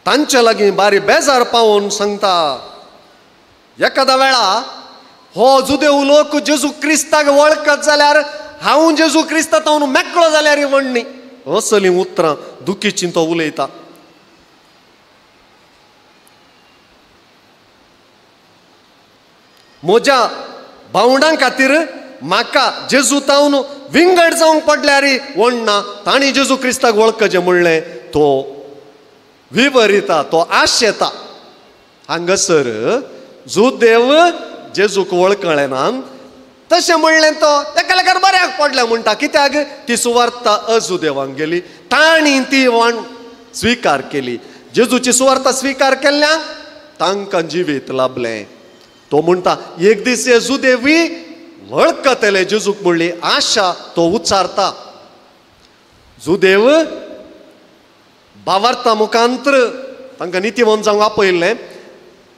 तांचे लागीं बारी बेजार पावोवन सांगता, एखाद्या वेळा हो जुदेव लोक जेजू क्रिस्ताक वळखत जाल्यार हांव जेजू क्रिस्ता तावन मेकळो जाल्यार म्हणणी असलीं उतरां दुखीचीं तो उलयता. म्हज्या भावंडां खातीर म्हाका जेजू तावन विंगड जावंक पडल्यार वण्णा तांणी जेजू क्रिस्ताक वळखचें म्हणलें तो विवरिता, तो आशेता. हांगासर जुदेव जेजूक वळखले ना तशें म्हणलें तो तेका लेखार बऱ्याक पडलें म्हणटा. कित्याक ती सुवार्ता अजुदेवांक गेली, तांणी ती वाण स्विकार केली. जेजूची सुवार्ता स्विकार केल्ल्या तांकां जिवीत लाभलें. तो म्हणटा एक दीस हे जुदेवी वळखतले जेजूक म्हणली आशा तो उच्चारता. जुदेव भावार्था मुखांत्र तांकां नितीवंत जावंक आपयल्लें,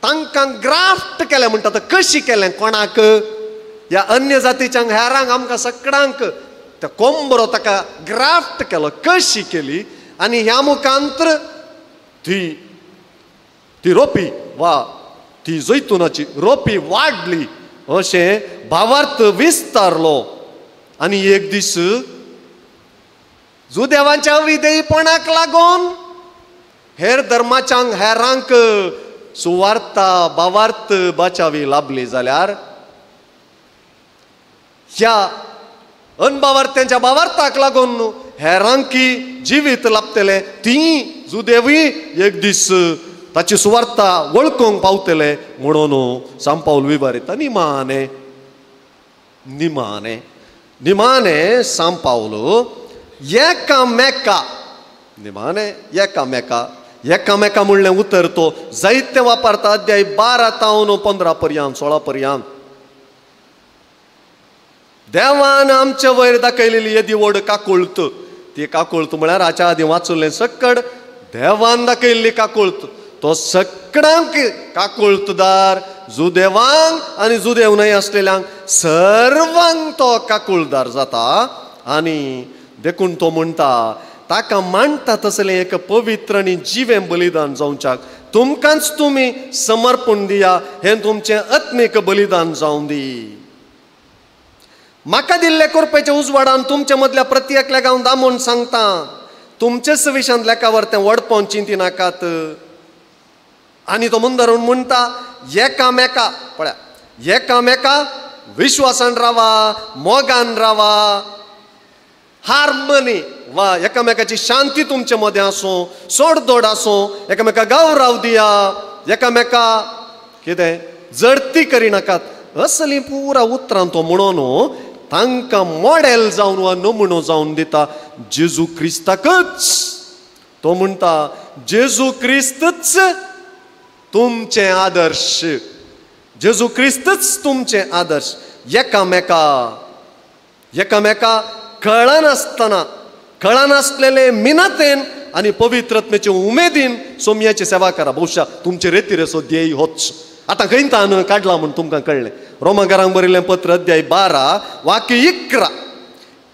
तांकां ग्राफ्ट केलें म्हणटा. कशी केलें कोणाक? ह्या अन्य जातीच्यांक हेरांक आमकां सगळ्यांक त्या कोंबरो ताका ग्राफ्ट केलो. कशी केली? आनी ह्या मुखांत्र ती ती रोपी वा ती जैतुनाची रोपी वाडली अशें भावार्थ विस्तारलो. आनी एक दीस जुदेवांच्या विधेयपणाक लागून हेर धर्माच्यांक हेरांक सुवार्ता भावार्थ बाचावी लाभली जाल्यार ह्या अनभावार्थ्यांच्या भावार्थाक लागून हेरांकी जिवीत लाभतलें, ती जुदेवी एक दीस ताची सुवार्ता वळखूंक पावतले म्हणून सांत पावल विवारिता. निमाणे निमाणे निमाणे सांत पावल एकामेका निमाणे एकामेका एकामेका म्हणलें उतर तो जायते वापरता. अध्याय 12 तावन 15 पर्यंत 16 पर्यंत देवान आमचे वयर दाखयलेली येदी व्हड काकुळत. ती काकुळत म्हळ्यार हाच्या आदीं वाचुल्लें सक्कड देवान दाखयल्ली काकुळत. तो सगळ्यांक काकुळतदार, जुदेवांक आनी जुदेव न्हय आसलेल्यांक सर्वांक तो काकुळदार जाता. आनी देखून तो म्हणटा ताका मांडटा तसलें एक पवित्र आनी जिवें बलिदान जावच्याक तुमकांच तुमी समर्पण दिया, हें तुमचें आत्मीक बलिदान जावं दी. म्हाका दिल्ले कृपेच्या उजवाडान तुमच्या मदल्या प्रत्येकल्याक हांव दामून सांगता, तुमचेच विशांत लेखावर तें व्हडपण चिंती नाकात. आनी तो मुंदरून म्हणटा एकामेका पळया एकामेका विश्वासान रावा, मोगान रावा, हार्मनी वा एकामेकाची शांती तुमचे मदें आसूं, सोडदोड आसूं, एकामेका गौरव दिया, एकामेका कितें जडती करिनाकात. असली पुरा उतरां तो म्हणून तांकां मॉडेल जावन वा नमुनो जावन दिता जेजू क्रिस्ताकच. तो म्हणटा जेजू क्रिस्तच तुमचें आदर्श, जेजू क्रिस्तच तुमचें आदर्श. एकामेका एकामेका कळनासतना कळनासलेले मिनातेन आनी पवित्रत्मेचे उमेदीन सोमयाची सेवा करा. बहुशा तुमचे रेतिरेचो ध्येय होच. आतां खंय तान काडला म्हूण तुमकां कळ्ळें. रोमाकारांक बरयल्लें पत्र अध्याय 12 वाक्य 11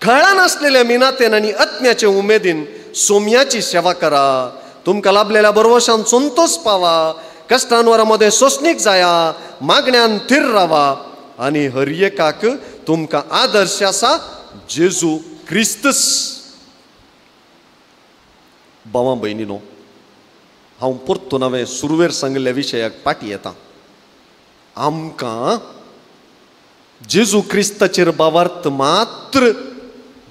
कळनासलेल्या मिनातेन आनी आत्म्याचे उमेदीन सोमयाची सेवा करा. तुमकां लाभलेल्या बरवशान संतोष पावा, कश्टांवरा मदें सोंसणीक जाया, मागण्यान थीर रावा आनी हर एकाक तुमकां आदर्श आसा जेजू क्रिस्तस. भावा भयणीनो, हांव परतून हांवें सुरवेर सांगिल्ल्या विशयाक पाटी येता. आमकां जेजू क्रिस्ताचेर भावार्थ मात्र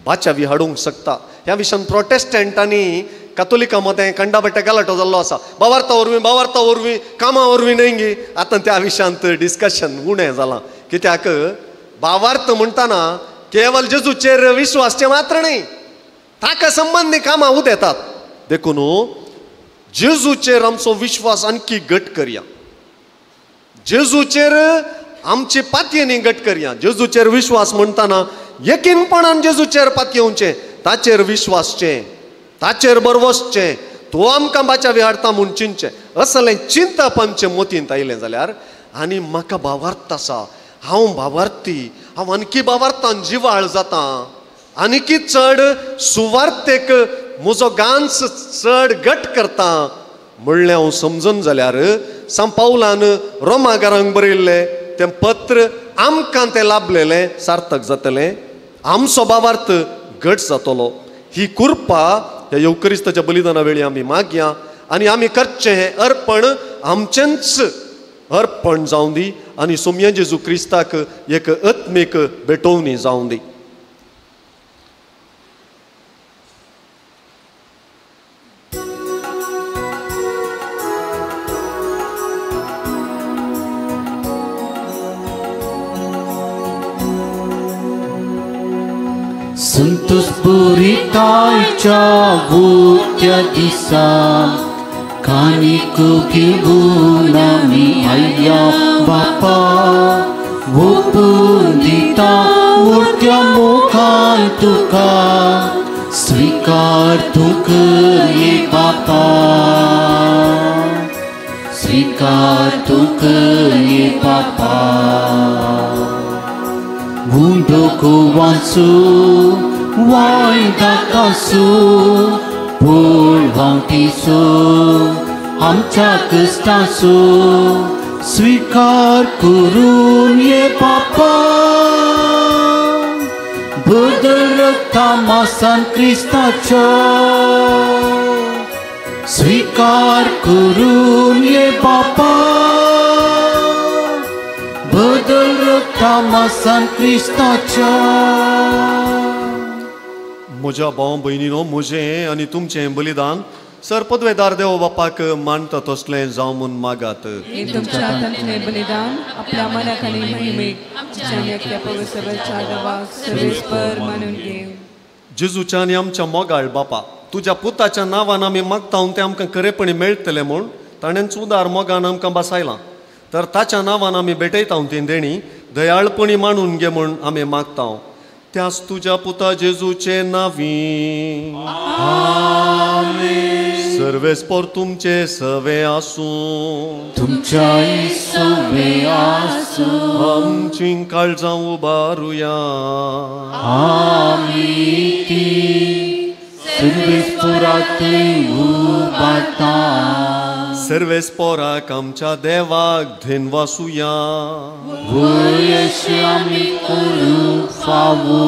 बाचावी हाडूंक शकता. ह्या विशयान प्रोटेस्टंटांनी कातोलिकां मदें कंडाबट्टे गलाटो जाल्लो आसा. भावार्था वरवीं भावार्था वरवीं कामां वरवीं न्हय गी. आतां त्या विशयांत डिस्कशन उणें जालां. कित्याक भावार्थ म्हणटाना केवल जेजूचेर विश्वासचें मात्र न्हय, ताका संबंदी कामां उदेतात. देखून जेजूचेर आमचो विश्वास आणखी घट करया, जेजूचेर आमची पातयेनी घट करया. जेजूचेर विश्वास म्हणटाना यकीनपणान जेजूचेर पातयेवचें, ताचेर विश्वासचें, ताचेर बरवसचें, तो आमकां बाचावी हाडटा म्हूण चिंतचें. असलें चिंतप आमचे मतींत आयलें जाल्यार आनी म्हाका भावार्थ आसा, हांव भावार्थी, हांव आणखी भावार्थान जिवाळ जाता, आनीकी चड सुवार्थेक म्हजो गांस चड घट करता म्हणलें हांव समजून जाल्यार सांत पावलान रोमाकारांक बरयल्लें तें पत्र आमकां तें लाभलेलें सार्थक जातलें, आमचो भावार्थ घट जातलो. ही कृपा ह्या येवक्रिस्ताच्या बलिदाना वेळी आमी मागया आनी आमी करचें हें अर्पण आमचेंच अर्पण जावं दी आनी सोमया जेजू क्रिस्ताक एक आत्मीक भेटोवणी जावं दी. संतोष पुरिताच्या भूत्या दिसा कानिक घेऊन आमी आयल्या बापा, ओपून दिता मोठ्या मोखान तुका स्वीकार तूं कर ये बापा, स्वीकार स्वीकार ये बापा उंडो गोवांसू वायदाकासू पोळवांटीसो आमच्या क्रिस्तासो स्वीकार करून ये बापा बदल रक्ता मासान क्रिस्ताच्या स्वीकार करून ये बापा बदल रक्ता मासान क्रिस्ताच्या. म्हज्या भाव भयणीनो, म्हजें आनी तुमचें बलिदान सर पदवेदार देव बापाक मानता तसलें जावं म्हूण मागात. तुमच्या हातांतलें बलिदान आपल्या मनाक आनी महिमेक आमच्या पवित्र देवाक सर्वेस्पर मानून घेवं. जेजूच्या आनी आमच्या मोगाळ बापा, तुज्या पुताच्या नांवान आमी मागता तें आमकां खरेपणी मेळटलें म्हूण ताणेंच उदार मोगान आमकां बसायलां. तर ताच्या नांवान आमी भेटयता ती देणी दयाळपणी मानून घे म्हूण आमी मागता. त्याच तुज्या पुता जेजूचे नांवी आमेन. सर्वेस्पर तुमचे सवे आसूं, तुमच्याय सवे आसूं. आमची काळजां उबारुया. आमी ती सर्वेस्परातय उबारता. सर्वेस्पराक आमच्या देवाक धेनवासुया. वयशी आमी करूंक फावो.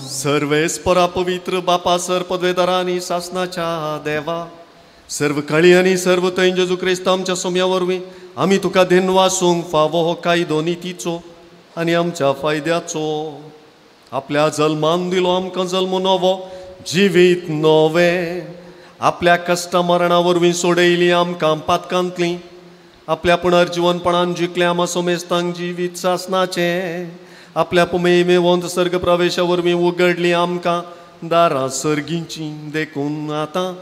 सर्वेस्परा पवित्र बापा, सर पदवेदारा आनी सासनाच्या देवा, सर्व काळी आनी सर्व थंय जेजू क्रिस्त आमच्या सोम्या वरवीं आमी तुका धेनवासूंक फावो हो कायदो नितीचो आनी आमच्या फायद्याचो. आपल्या जल्मान दिलो आमकां जल्म नवो, जिवीत नवें. आपल्या कश्टा मरणा वरवीं सोडयली आमकां पातकांतली. आपल्या पुनर्जिवनपणान जिखलें आमा सोमेस्तांक जिवीत सासनाचें. आपल्या पुमेमेवंत सर्ग प्रवेशा वरवीं उगडली आमकां दारां सर्गींची. देखून आतां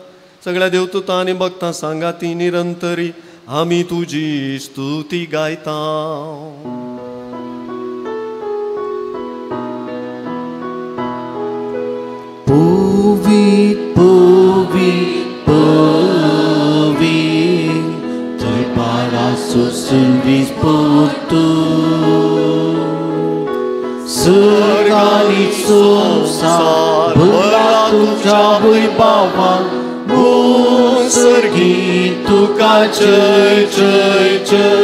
सगळ्या देवदूतां आनी भक्तां सांगाती निरंतरी आमी तुजी स्तुती गायता. पवित्र पवित्र पवित्र पारासो सर्वेस्पर सर्ग आनी संवसार भरला तुज्या वैभवान. सर्गी तुका जय जय जय,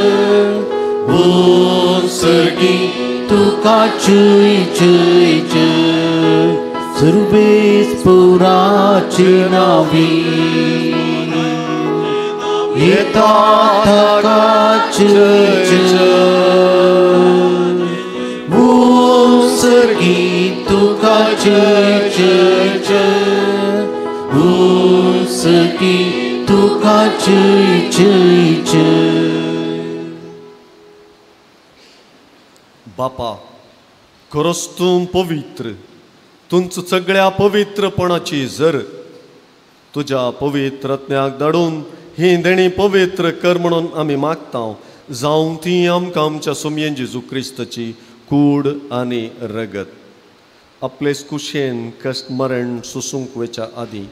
सर्गी तुका जय जय जय. सर्वेस्पराचे नांवी येता ताका जय जय, सर्गी तुका जय जय जय, सर्गी तुका जय जय जय. बापा, खरोच तूं पवित्र, तुमचो सगळ्या पवित्रपणाची जर तुज्या पवित्रज्ञाक धाडून ही देणी पवित्र कर म्हणून आमी मागता. जावं ती आमकां आमच्या सोमयेन जेजू क्रिस्ताची कूड आनी रगत. आपलेच कुशेन कश्ट मरण सोसूंक वयच्या आदीं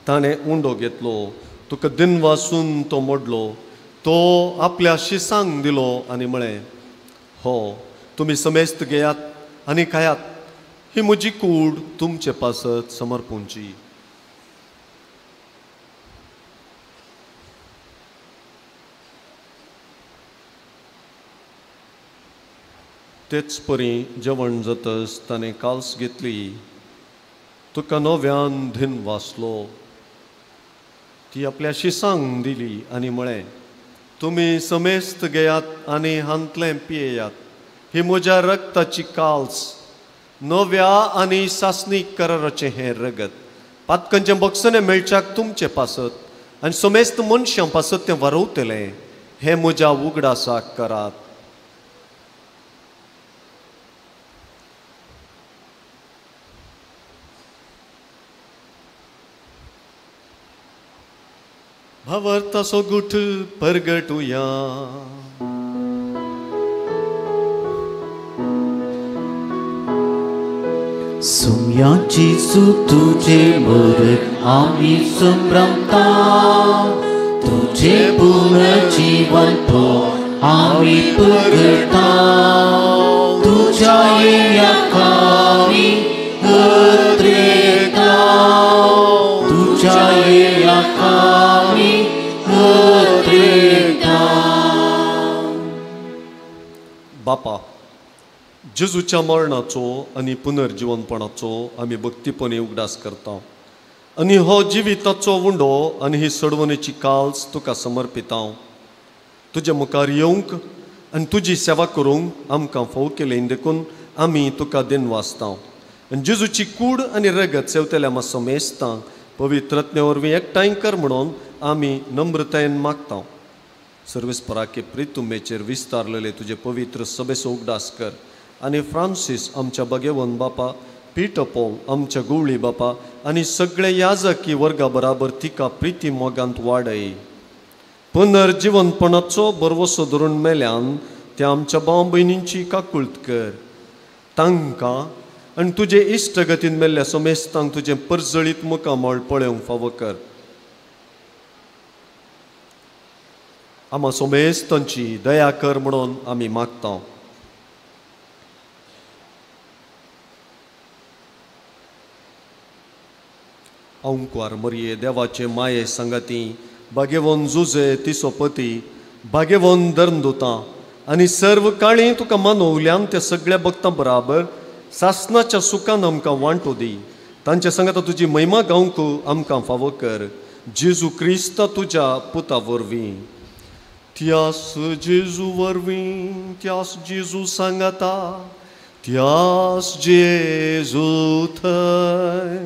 ताणें उंडो घेतलो, तुका दिनवासून तो मोडलो, तो आपल्या शिसांक दिलो आनी म्हळें, हो तुमी समेस्त घेयात आनी खायात, ही म्हजी कूड तुमचे पासत समर्पूंची. तेच परी जेवण जातच ताणें काल्स घेतली, तुका नव्यान धीन वाचलो, ती आपल्या शिसांक दिली आनी म्हळें, तुमी समेस्त घेयात आनी हांतलें पियेयात, ही म्हज्या रक्ताची काल्स, नव्या आनी सासणीक कराराचें हें रगत, पातकांचें बक्षणें मेळच्याक तुमचे पासत आनी समेस्त मनशां पासत तें वरवतलें, हें म्हज्या उगडासाक करात. भावार्थाचो गुठ परगटुया. सुम्या जेजू तुझे मरण आमी संभ्रमता, तुझे पुनर्जीवन आमी परगटा तुज्या येयाकामी अत्रेता तुज्या येयाकामी अत्रेता. बापा, जेजूच्या मरणाचो आनी पुनर्जिवनपणाचो आमी भक्तीपणी उगडास करता आनी हो जिविताचो उंडो आनी ही सडवणेची काल्स तुका समर्पिता. तुजे मुखार येवंक आनी तुजी सेवा करूंक आमकां फाव केली देखून आमी तुका दिनवासता. आनी जेजूची कूड आनी रगत सेवतल्या आमच्या समेस्तांक पवित्रत्ने वरवीं एकठांय कर म्हणून आमी नम्रतायेन मागता. सर्वेस्पराके प्रितुमेचेर विस्तारलेले तुजे पवित्र सभेचो उगडास कर आनी फ्रांसीस आमच्या भगेवन बापा, पीटर पॉल आमच्या गुवळी बापा आनी सगळे याजकी वर्गा बराबर तिका प्रिती मोगांत वाडय. पुनर्जिवनपणाचो भरवसो धरून मेल्यान त्या आमच्या भाव भयणींची काकुळत कर. तांकां आनी तुजे इश्टगतीन मेल्ल्या समेस्तांक तुजें परजळीत मुखामळ पळोवंक फावो कर. आमा समेस्तांची दया कर म्हणून आमी मागता. अंकुर मरये देवाचे माये संगती भाग्यवन जुजे तिसोपती भाग्यवन दर्नदुतां आनी सर्व काळी तुका मानवल्यान त्या सगळ्या भक्तां बराबर सासनाच्या सुखान आमकां वांटो दी. तांच्या संगता तुजी महिमा गावंक आमकां फावो कर. जेजू क्रिस्ता तुज्या पुता वरवीं. त्यास जेजू वरवीं, त्यास जेजू सांगता, त्यास जेजू थंय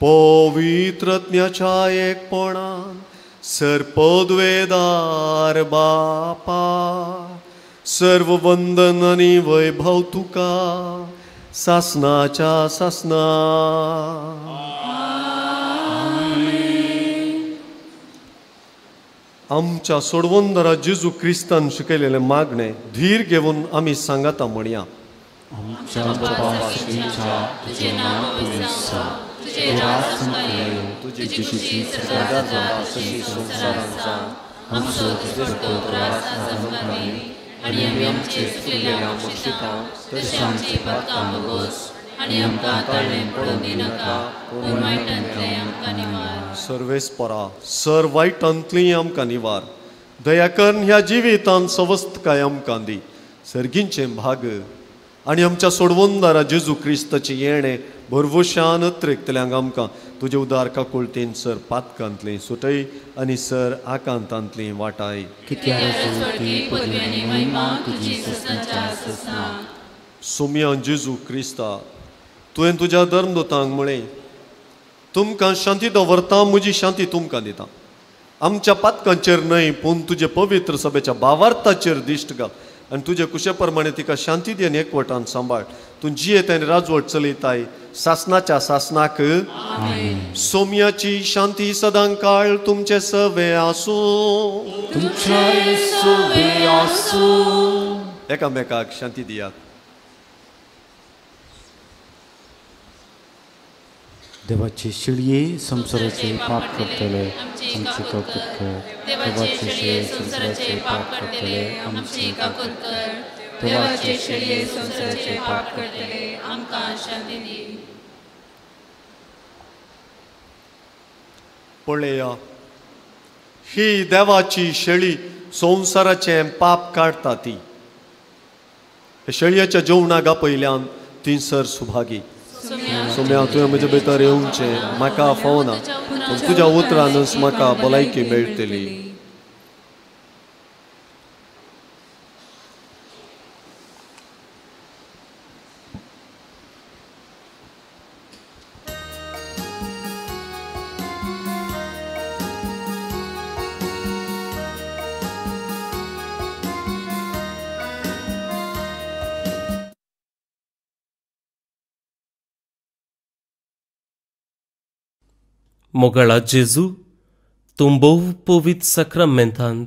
पवित्रज्ञाच्या एकपणान सर्पद्वेदार बापा सर्व वंदन आनी वैभव तुका सासनाच्या सासना. आमच्या सोडवंदरा जेजू क्रिस्तान शिकयलेलें मागणें धीर घेवन आमी सांगाता म्हणया. आमच्या बापा श्रीच्या तुजें नांव पवित्र जावं, तुजें राज येवं, तुजी खुशी स्वर्गात जाता तशी संवसारांत जावं. आमचो दिसपट्टो ग्रास आज आमकां दी आनी आमी आमचे चुकलेल्या मक्षिता तशें आमची पातकां भोगोस आनी आमकां ताळें पडूंक दिनाका, पूण वायटांतलें आमकां निवार. सर्वेस्परा सर वायटांतली आमकां निवार. दया करून ह्या जिवितांत सवस्तकाय आमकां दी. सर्गींचें भाग आनी आमच्या सोडवंदारा जेजू क्रिस्ताचें येणें भरवशान अत्रेकतल्यांक आमकां तुजे उदार काकुळतेन सर पातकांतली सुटय आनी सर आकांतांतली वाटाय. सोम्या जेजू क्रिस्ता, तुवें तुज्या धर्मदूतांक म्हळें, तुमकां शांती दवरता, म्हजी शांती तुमकां दिता. आमच्या पातकांचेर न्हय पूण तुजे पवित्र सभेच्या भावार्थाचेर दिश्ट घाल आनी तुजे कुशे प्रमाणे तिका शांती दी आनी एकवटान सांबाळ. तूं जियेत आनी राजवट चलयताय सासनाच्या सासनाक. सोम्याची शांती सदां काळ तुमचे सवे आसूं. तुमचे सवे आसूं. एकामेकाक शांती दियात. देवाचे शिळये संवसाराचे पाप करतले आमची काकूत कर. देवाचे शिळये संवसाराचे पाप करतले आमची काकूत कर. देवाचे शिळये संवसाराचे पाप करतले आमकां शांती दी. पळया, ही देवाची शेळी संवसाराचें पाप काडटा. ती शेळयेच्या जेवणाक आपयल्यान ती सर सुभागी. सोम्या, तुवें म्हजे भितर येवचें म्हाका फावना, पूण तुज्या उतरानच म्हाका भलायकी मेळटली. मोगाळा जेजू, तूं भोव पवित्र साक्रामेंतांत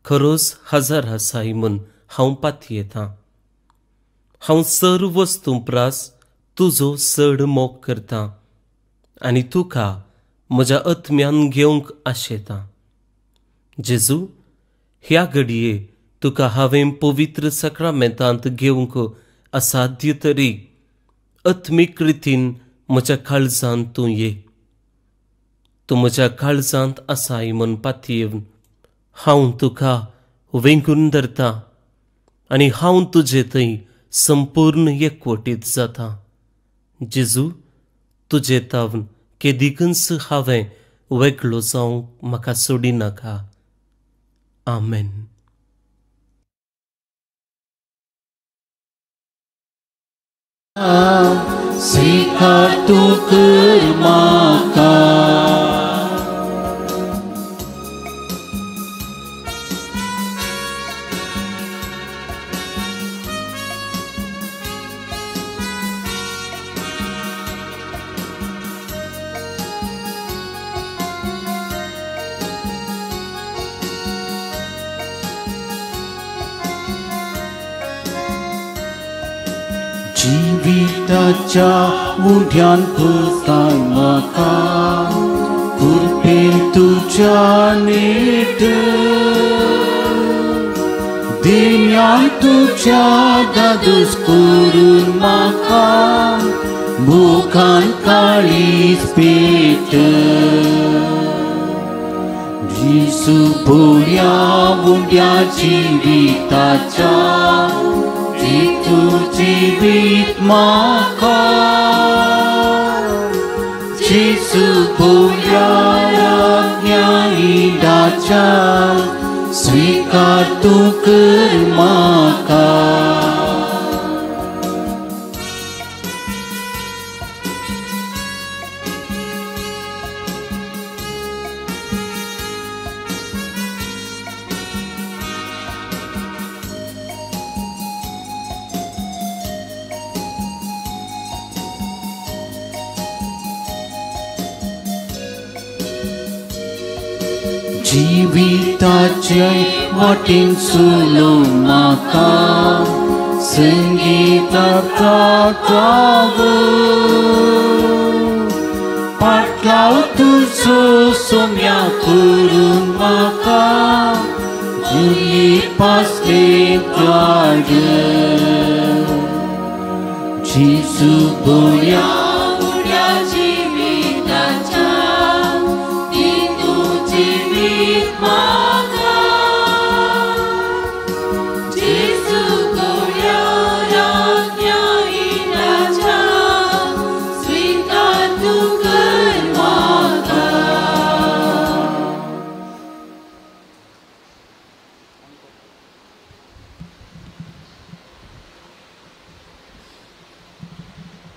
खरोच हजर आसाय म्हूण हांव पातयेतां. हांव सर्व वस्तूं प्रास तुजो चड मोग करतां आनी तुका म्हज्या आत्म्यान घेवंक आशेतां. जेजू, ह्या घडये तुका हांवें पवित्र साक्रामेंतांत घेवंक असाध्य तरी आत्मीक रितीन म्हज्या काळजांत तूं ये. तूं म्हज्या काळजांत आसाय म्हूण पातयेवन हांव तुका वेंगून धरता आनी हांव तुजे थंय संपूर्ण एकवटीत जाता. जेजू, तुजे तावन केदिकूच हांवें वेगळो जावंक म्हाका सोडिनाका. आमेन. स्वीकार तूं कर म्हाका. जिविताच्या उड्यान पुरताय म्हाका कृपेन तुज्या नेट दिन्यान तुज्या दादूस करून म्हाका मुखान काळीज पेट. जेजू बोल्या उड्या जिविताच्या तूं जिवीत म्हाका. जेजू बोल्या ज्ञानाच्या स्वीकार तूं कर म्हाका. जिविताचे वाटेन चलोवं म्हाका संगीताचो पाटलाव तुजो सोम्या करून म्हाका जुली पासले वाड. जेजू बोल्या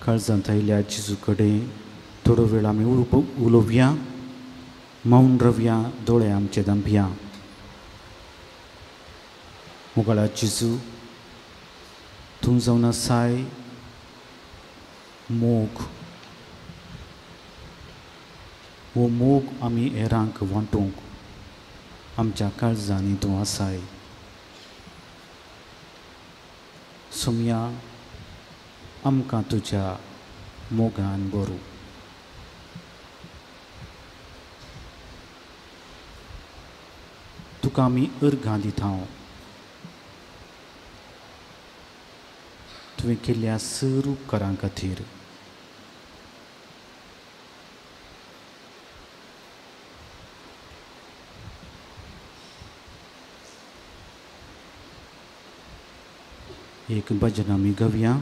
काळजांत आयिल्ल्या जेजू कडेन थोडो वेळ आमी उलोवया, मौन रवया, दोळे आमचे धांपया. मोगाळा जेजू, तूं जावन आसाय मोग. हो मोग आमी हेरांक वांटूंक आमच्या काळजांनी तूं आसाय. सोमया, आमकां तुज्या मोगान बरू. तुका आमी अर्घां दिता. तुवें केल्ल्या सर उपकारां खातीर. एक भजन आमी गावया.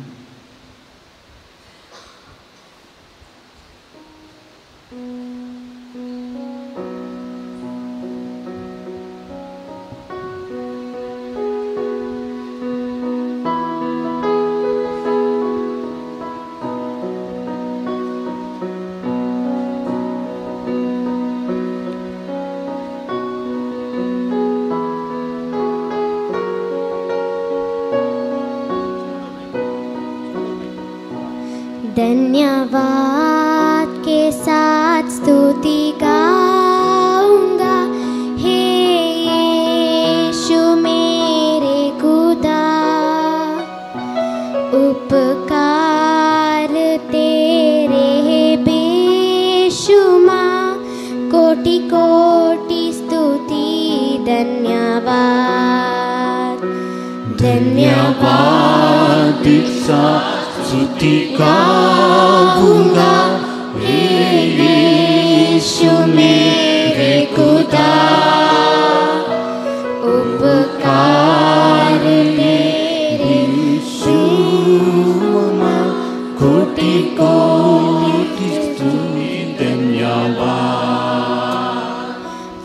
धन्यवाद के साथ स्तुति गाऊंगा, हे यीशु मेरे खुदा। उपकार तेरे बेशुमार, कोटि कोटि स्तुति धन्यवाद। धन्यवाद सा स्तुति गाऊंगा हे यीशु मेरे खुदा। उपकार तेरे बेशुमार कोटि कोटि स्तुति धन्यवाद।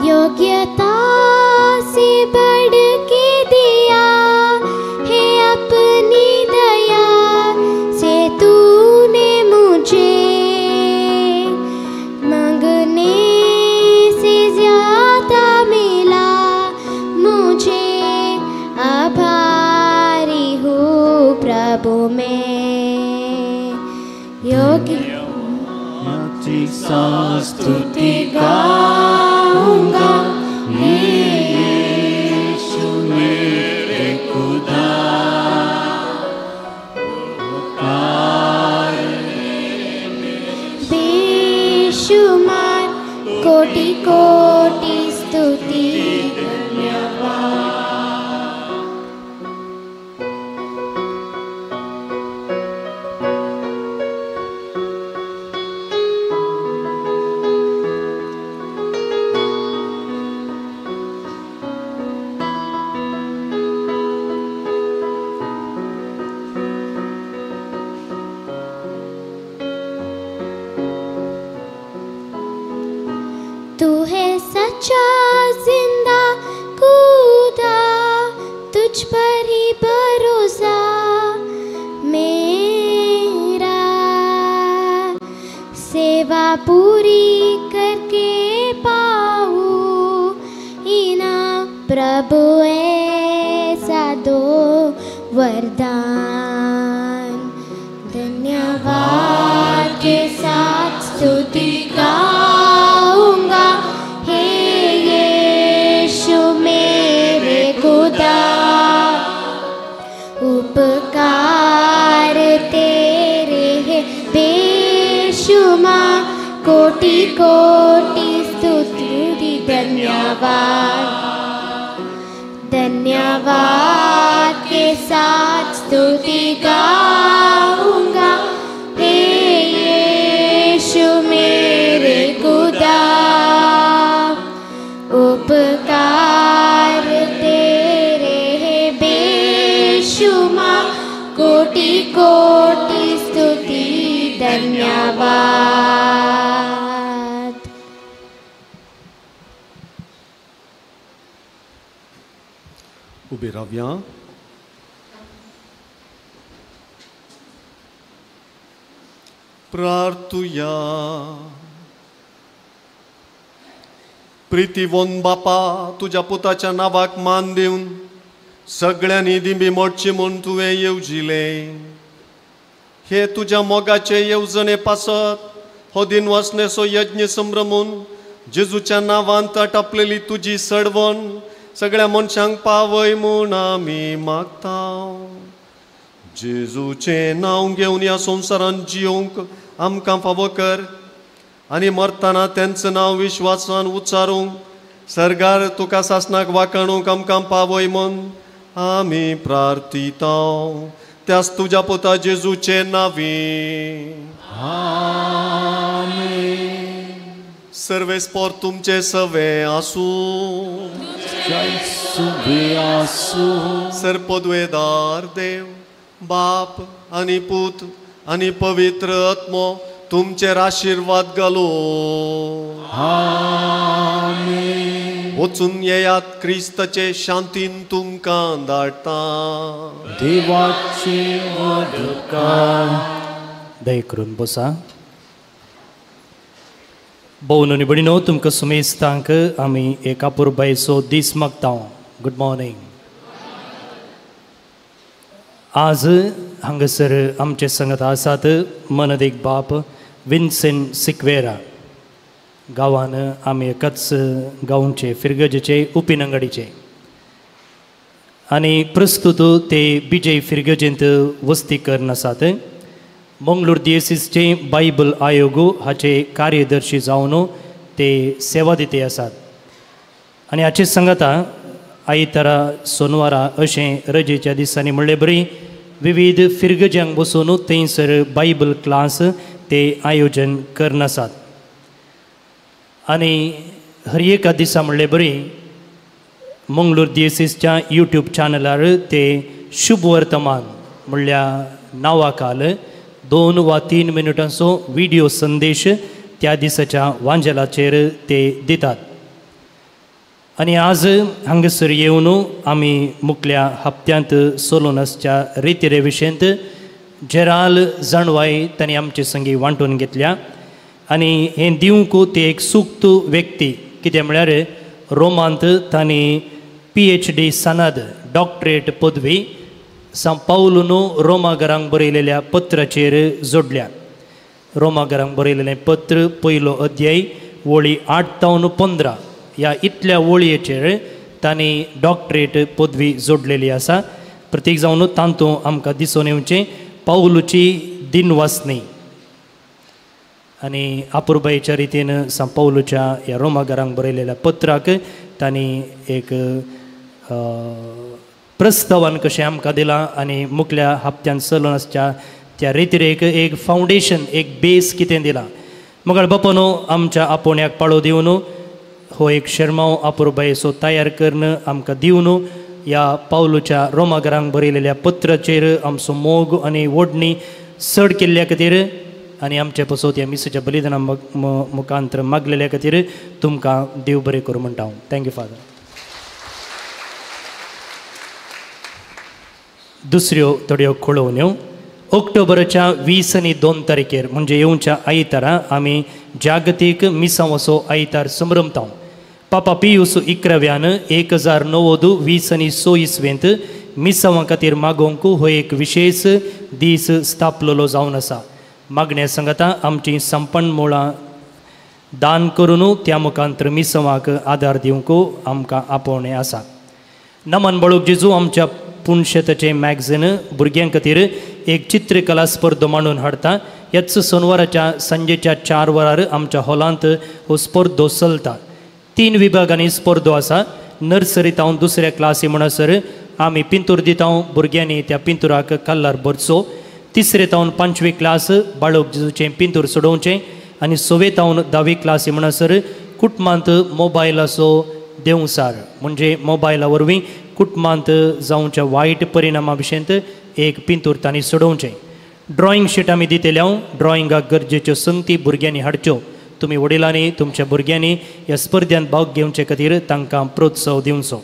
योग्यता से बढ़ के दिया है अपनी दया से तूने मुझे, मांगने से ज्यादा मिला मुझे, आभारी हूँ प्रभु मैं। योग्य सा स्तुति गाऊंगा हे यीशु मेरे खुदा। उपकार बेशुमार कोटि कोटि स्तुति धन्यवाद। तू है सच्चा जिंदा खुदा, तुझ पर ही भरोसा मेरा, सेवा पूरी करके पाऊँ इनाम प्रभु ऐसा दो वरदान। धन्यवाद के साथ स्तुति गाऊंगा हे यीशु मेरे खुदा। उपकार तेरे है बेशुमार कोटि कोटि स्तुति धन्यवाद। धन्यवाद के साथ स्तुति गाऊंगा हे यीशु मेरे खुदा। उपकार तेरे है बेशुमार कोटि कोटि स्तुति धन्यवाद। उबे राव्या। प्रार्थुया। प्रितीवोन बापा, तुज्या पुताच्या नांवाक मान दिवन सगळ्यांनी दिंबी मोडची म्हूण तुवें येवजिलें. हे तुज्या मोगाचे येवजणे पासत हो दिनवासनेचो यज्ञ संभ्रमून जेजूच्या नांवान आटापलेली तुजी सडवण सगळ्या मनशांक पावय म्हूण आमी मागता. जेजूचें नांव घेवन ह्या संवसारांत जियोवंक आमकां फावो कर आनी मरतना तेंच नांव विश्वासान उच्चारूंक सर्गार तुका सासनाक वाकाणूंक आमकां पावय म्हूण आमी प्रार्थिता. त्याच तुज्या पुता जेजूचे नांवी आमेन. सर्वेस्पोर तुमचे सवे आसूं. सर्पद्वेदार देव बाप आनी पूत आनी पवित्र आत्मो तुमचेर आशिर्वाद घालो. आमेन. वचून येयात, क्रिस्ताचे शांतीन तुमकां धाडटा. देवाचे वरदान. दया करून बसा. भोवन आनी भयणीनो, तुमकां सुमेस्तांक आमी एक अपुरबायेचो दीस मागता. Good morning. आज हांगासर आमचे संगत आसात मनदीक बाप विन्सेंट सिक्वेरा. गांवान आमी एकाच गांवचे फिरगजेचे उपिनंगडीचे आनी प्रस्तुत ते बिजय फिरगजेंत वस्ती करून आसात. मंगळूर दियेसीसचे बायबल आयोग हाचे कार्यदर्शी जावन ते सेवा दिते आसात आनी हाचे संगता आयतारा सोनवारा अशें रजेच्या दिसांनी म्हणले बरी विविध फिरगज्यांक बसून थंयसर बायबल क्लास ते आयोजन करन आसात. आनी हर एका दिसा म्हणले बरी मंगळूर दियसीसच्या यूट्यूब चॅनलार ते शुभ वर्तमान म्हणल्या नांवाखाल 2 वा 3 मिनटांचो व्हिडिओ संदेश त्या दिसाच्या वांजेलाचेर ते दितात. आनी आज हांगासर येवन आमी मुखल्या हप्त्यांत सोलून आसच्या रितिरे विशयंत जेराल जाणवाय तांणी आमचे संगी वांटून घेतल्या. आनी हें दिवंक ते एक सुक्त व्यक्ती, कितें म्हळ्यार रोमांत तांणी PhD सनद डॉक्टरेट पदवी सांत पावलून रोमागरांक बरयलेल्या पत्राचेर जोडल्या. रोमागरांक बरयलेलें पत्र पयलो अध्याय वळी 8 तावन 15 ह्या इतल्या वळयेचेर तांणी डॉक्टरेट पदवी जोडलेली आसा. प्रतीक जावन तांतूं आमकां दिसून येवचें पावलूची दिनवासनी आनी आपुरबायेच्या रितीन सांत पावलूच्या ह्या रोमागरांक बरयलेल्या पत्राक तांणी एक प्रस्तावान कशें आमकां दिलां आनी मुखल्या हप्त्यान चलून आसच्या त्या रितीरेक एक फावंडेशन, एक बेस कितें दिलां. मगळ बापानो आमच्या आपोवण्याक पाळो दिवन हो एक शेरमांव आपुरबायेचो तयार करून आमकां दिवन ह्या पावलूच्या रोमागरांक बरयलेल्या पत्राचेर आमचो मोग आनी ओडणी चड केल्ल्या खातीर आनी आमचे पसत ह्या मिसाच्या बलिदाना मुखांतर मागलेल्या खातीर तुमकां देव बरें करूं म्हणटा हांव. Thank you father. दुसऱ्यो थोड्यो कळोवण्यो. ऑक्टोबराच्या 20 आनी 2 तारखेर म्हणजे येवच्या आयतारा आमी जागतीक मिसांवाचो आयतार संभ्रमता. पापा पियूस 11व्यान 1090 आनी 100 इसवेंत मिसांवा खातीर मागोवंक हो एक विशेश दीस स्थापलेलो जावन आसा. मागण्या सांगता आमची संपन्न मुळां दान करून त्या मुखांतर मिसांवाक आदार दिवंक आमकां आपोवणें आसा. नमन बळूक जेजू आमच्या पुणशेताचें मॅगझीन भुरग्यां खातीर एक चित्रकला स्पर्धा मांडून हाडटा. ह्याच सोनवाराच्या सांजेच्या 4 वरार आमच्या हॉलांत हो स्पर्धो चलता. 3 विभागांनी स्पर्धो आसा. नर्सरी तावन दुसऱ्या क्लासी म्हणसर आमी पिंतूर दिता, भुरग्यांनी त्या पिंतुराक कल्लार भरचो. तिसरे तावन 5वी क्लास बाळक जेजूचें पिंतूर सोडोवचें आनी 6वे तावन 10वी क्लासी म्हणसर कुटुंबांत मोबायलाचो देंवसार म्हणजे मोबायला वरवीं कुटुंबांत जावच्या वायट परिणामा विशयंत एक पिंतूर तांणी सोडोवचें. ड्रॉइंग शीट आमी दितले हांव. ड्रॉइंगाक गरजेच्यो संगती भुरग्यांनी हाडच्यो. तुमी वडिलांनी तुमच्या भुरग्यांनी ह्या स्पर्ध्यांत भाग घेवचे खातीर तांकां प्रोत्साह दिवचो.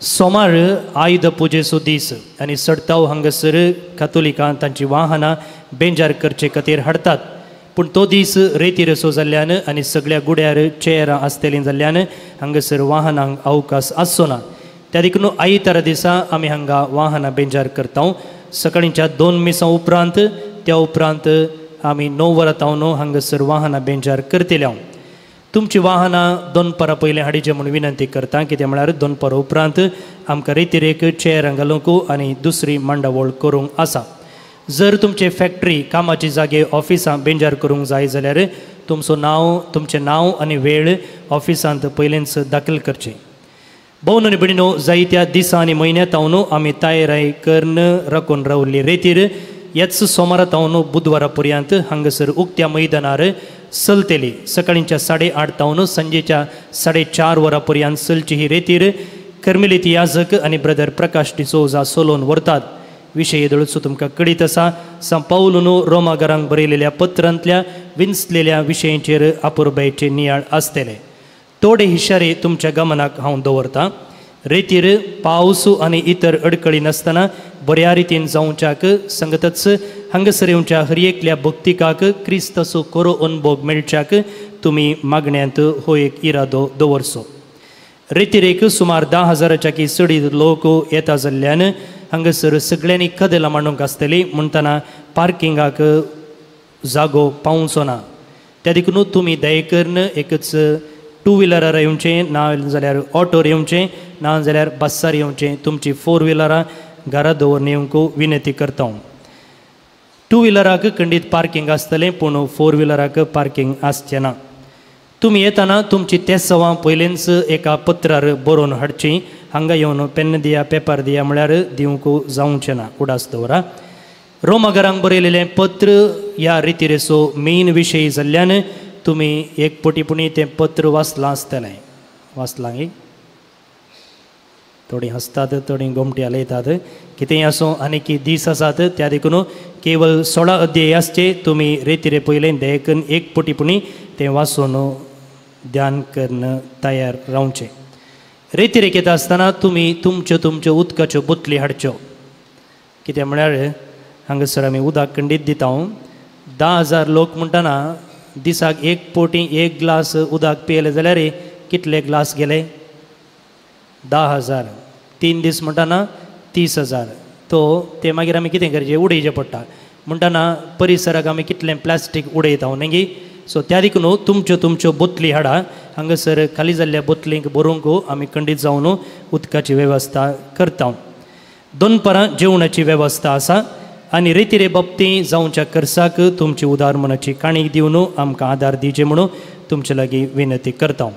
सोमार आयुध पुजेचो दीस आनी सडताव हांगासर कातोलिकां तांची वाहनां बेंजार करचे खातीर हाडटात. पूण तो दीस रेतीरसो जाल्ल्यान आनी सगळ्या गुड्यार चेरां आसतलीं जाल्ल्यान हांगासर वाहनांक अवकाश आसचो ना. त्या देखून आयतारा दिसा आमी हांगा वाहनां बेंजार करता. सकाळींच्या 2 मिसां उपरांत त्या उपरांत आमी 9 वरां तावन हांगासर वाहनां बेंजार करतले. हांव तुमची वाहनां दनपारां पयलीं हाडचें म्हूण विनंती करता. कितें म्हळ्यार दनपारा उपरांत आमकां रेतीरेक चेरां घालूंक आनी दुसरी मांडावळ करूंक आसा. जर तुमचे फॅक्टरी कामाची जागे ऑफिसां बेंजार करूंक जाय जाल्यार तुमचो नांव, तुमचें नांव आनी वेळ ऑफिसांत पयलींच दाखल करचें. भोवन आनी भयणीनो, जायत्या दिसां आनी म्हयन्या तावन आमी तयाराय करून राखून रावल्ली रेतीर ह्याच सोमारा तावन बुधवारा पर्यंत हांगासर उक्त्या मैदानार चलतली. सकाळींच्या 8:30 तावन सांजेच्या 4:30 वरां पर्यंत चलची ही रेतीर कर्मेलीत याजक आनी ब्रदर प्रकाश डिसोजा सोलोवन व्हरतात. विशय येदोळचो तुमकां कळीत आसा. सांत पावलून रोमागरांक बरयलेल्या पत्रांतल्या विंचलेल्या विशयांचेर आपुरबायेचे नियाळ आसतले. थोडे हिशारे तुमच्या गमनाक हांव दवरतां. रेतीर पावस आनी इतर अडकळी नासतना बऱ्या रितीन जावच्याक संगतच हांगासर येवच्या हर एकल्या भक्तिकाक क्रिस्ताचो खरो अनभोग मेळच्याक तुमी मागण्यांत हो एक इरादो दवरचो. रेतीरेक सुमार 10,000च्या की चडीत लोक येता जाल्ल्यान हांगासर सगळ्यांनी कदेलां मांडूंक आसतली म्हणटना पार्किंगाक जागो पावचो ना. त्या देखून तुमी दया करून एकच 2 व्हिलरार येवचें, ना जाल्यार ऑटोर येवचें, ना जाल्यार बस्सार येवचें. तुमची 4 व्हिलरां घरा दवरून येवंक विनंती करता. 2 व्हिलराक खंडीत पार्किंग आसतलें पूण 4 व्हिलराक पार्किंग आसचें ना. तुमी येताना तुमची तेसवां पयलींच एका पत्रार बरोवन हाडची. हांगा येवन पेन्न दिया पेपर दिया म्हळ्यार दिवंक जावचें ना, उडास दवरा. रोमागरांक बरयलेलें पत्र ह्या रितीरेचो मेन विशय जाल्ल्यान तुमी एक पटी पुणी तें पत्र वाचलां आसतलें. वाचलां एक थोडीं हसतात, थोडीं गोमटी हालयतात, कितेंय आसूं आनीक दीस आसात त्या देखून केवल 16 अध्याय आसचे. तुमी रेतिरे पयलें देखून एक पटी पुणी तें वाचून ध्यान करून तयार रावचें. रेतिरेक येता आसतना तुमी तुमच्यो तुमच्यो उदकाच्यो बोतली हाडच्यो. कितें म्हळ्यार हांगासर आमी उदक खंडीत दिता. 10,000 लोक म्हणटना दिसाक एक पोटी एक ग्लास उदक पियेले जाल्यार कितले ग्लास गेले? 10,000. 3 दीस म्हणटना 30,000. तो ते मागीर आमी कितें करचें? उडयचें पडटा. म्हणटना परिसराक आमी कितलें प्लास्टीक उडयता न्ही. सो त्या देखून तुमच्यो तुमच्यो बोतली हाडा. हांगासर खाली जाल्ल्या बोतलींक भरूंक आमी खंडीत जावन उदकाची वेवस्था करता. दनपारां जेवणाची वेवस्था आसा आनी रेतिरे बाबती जावच्या खर्चाक तुमची उदार मनाची काणीक दिवन आमकां आदार दिवचे म्हणून तुमचे लागीं विनंती करता.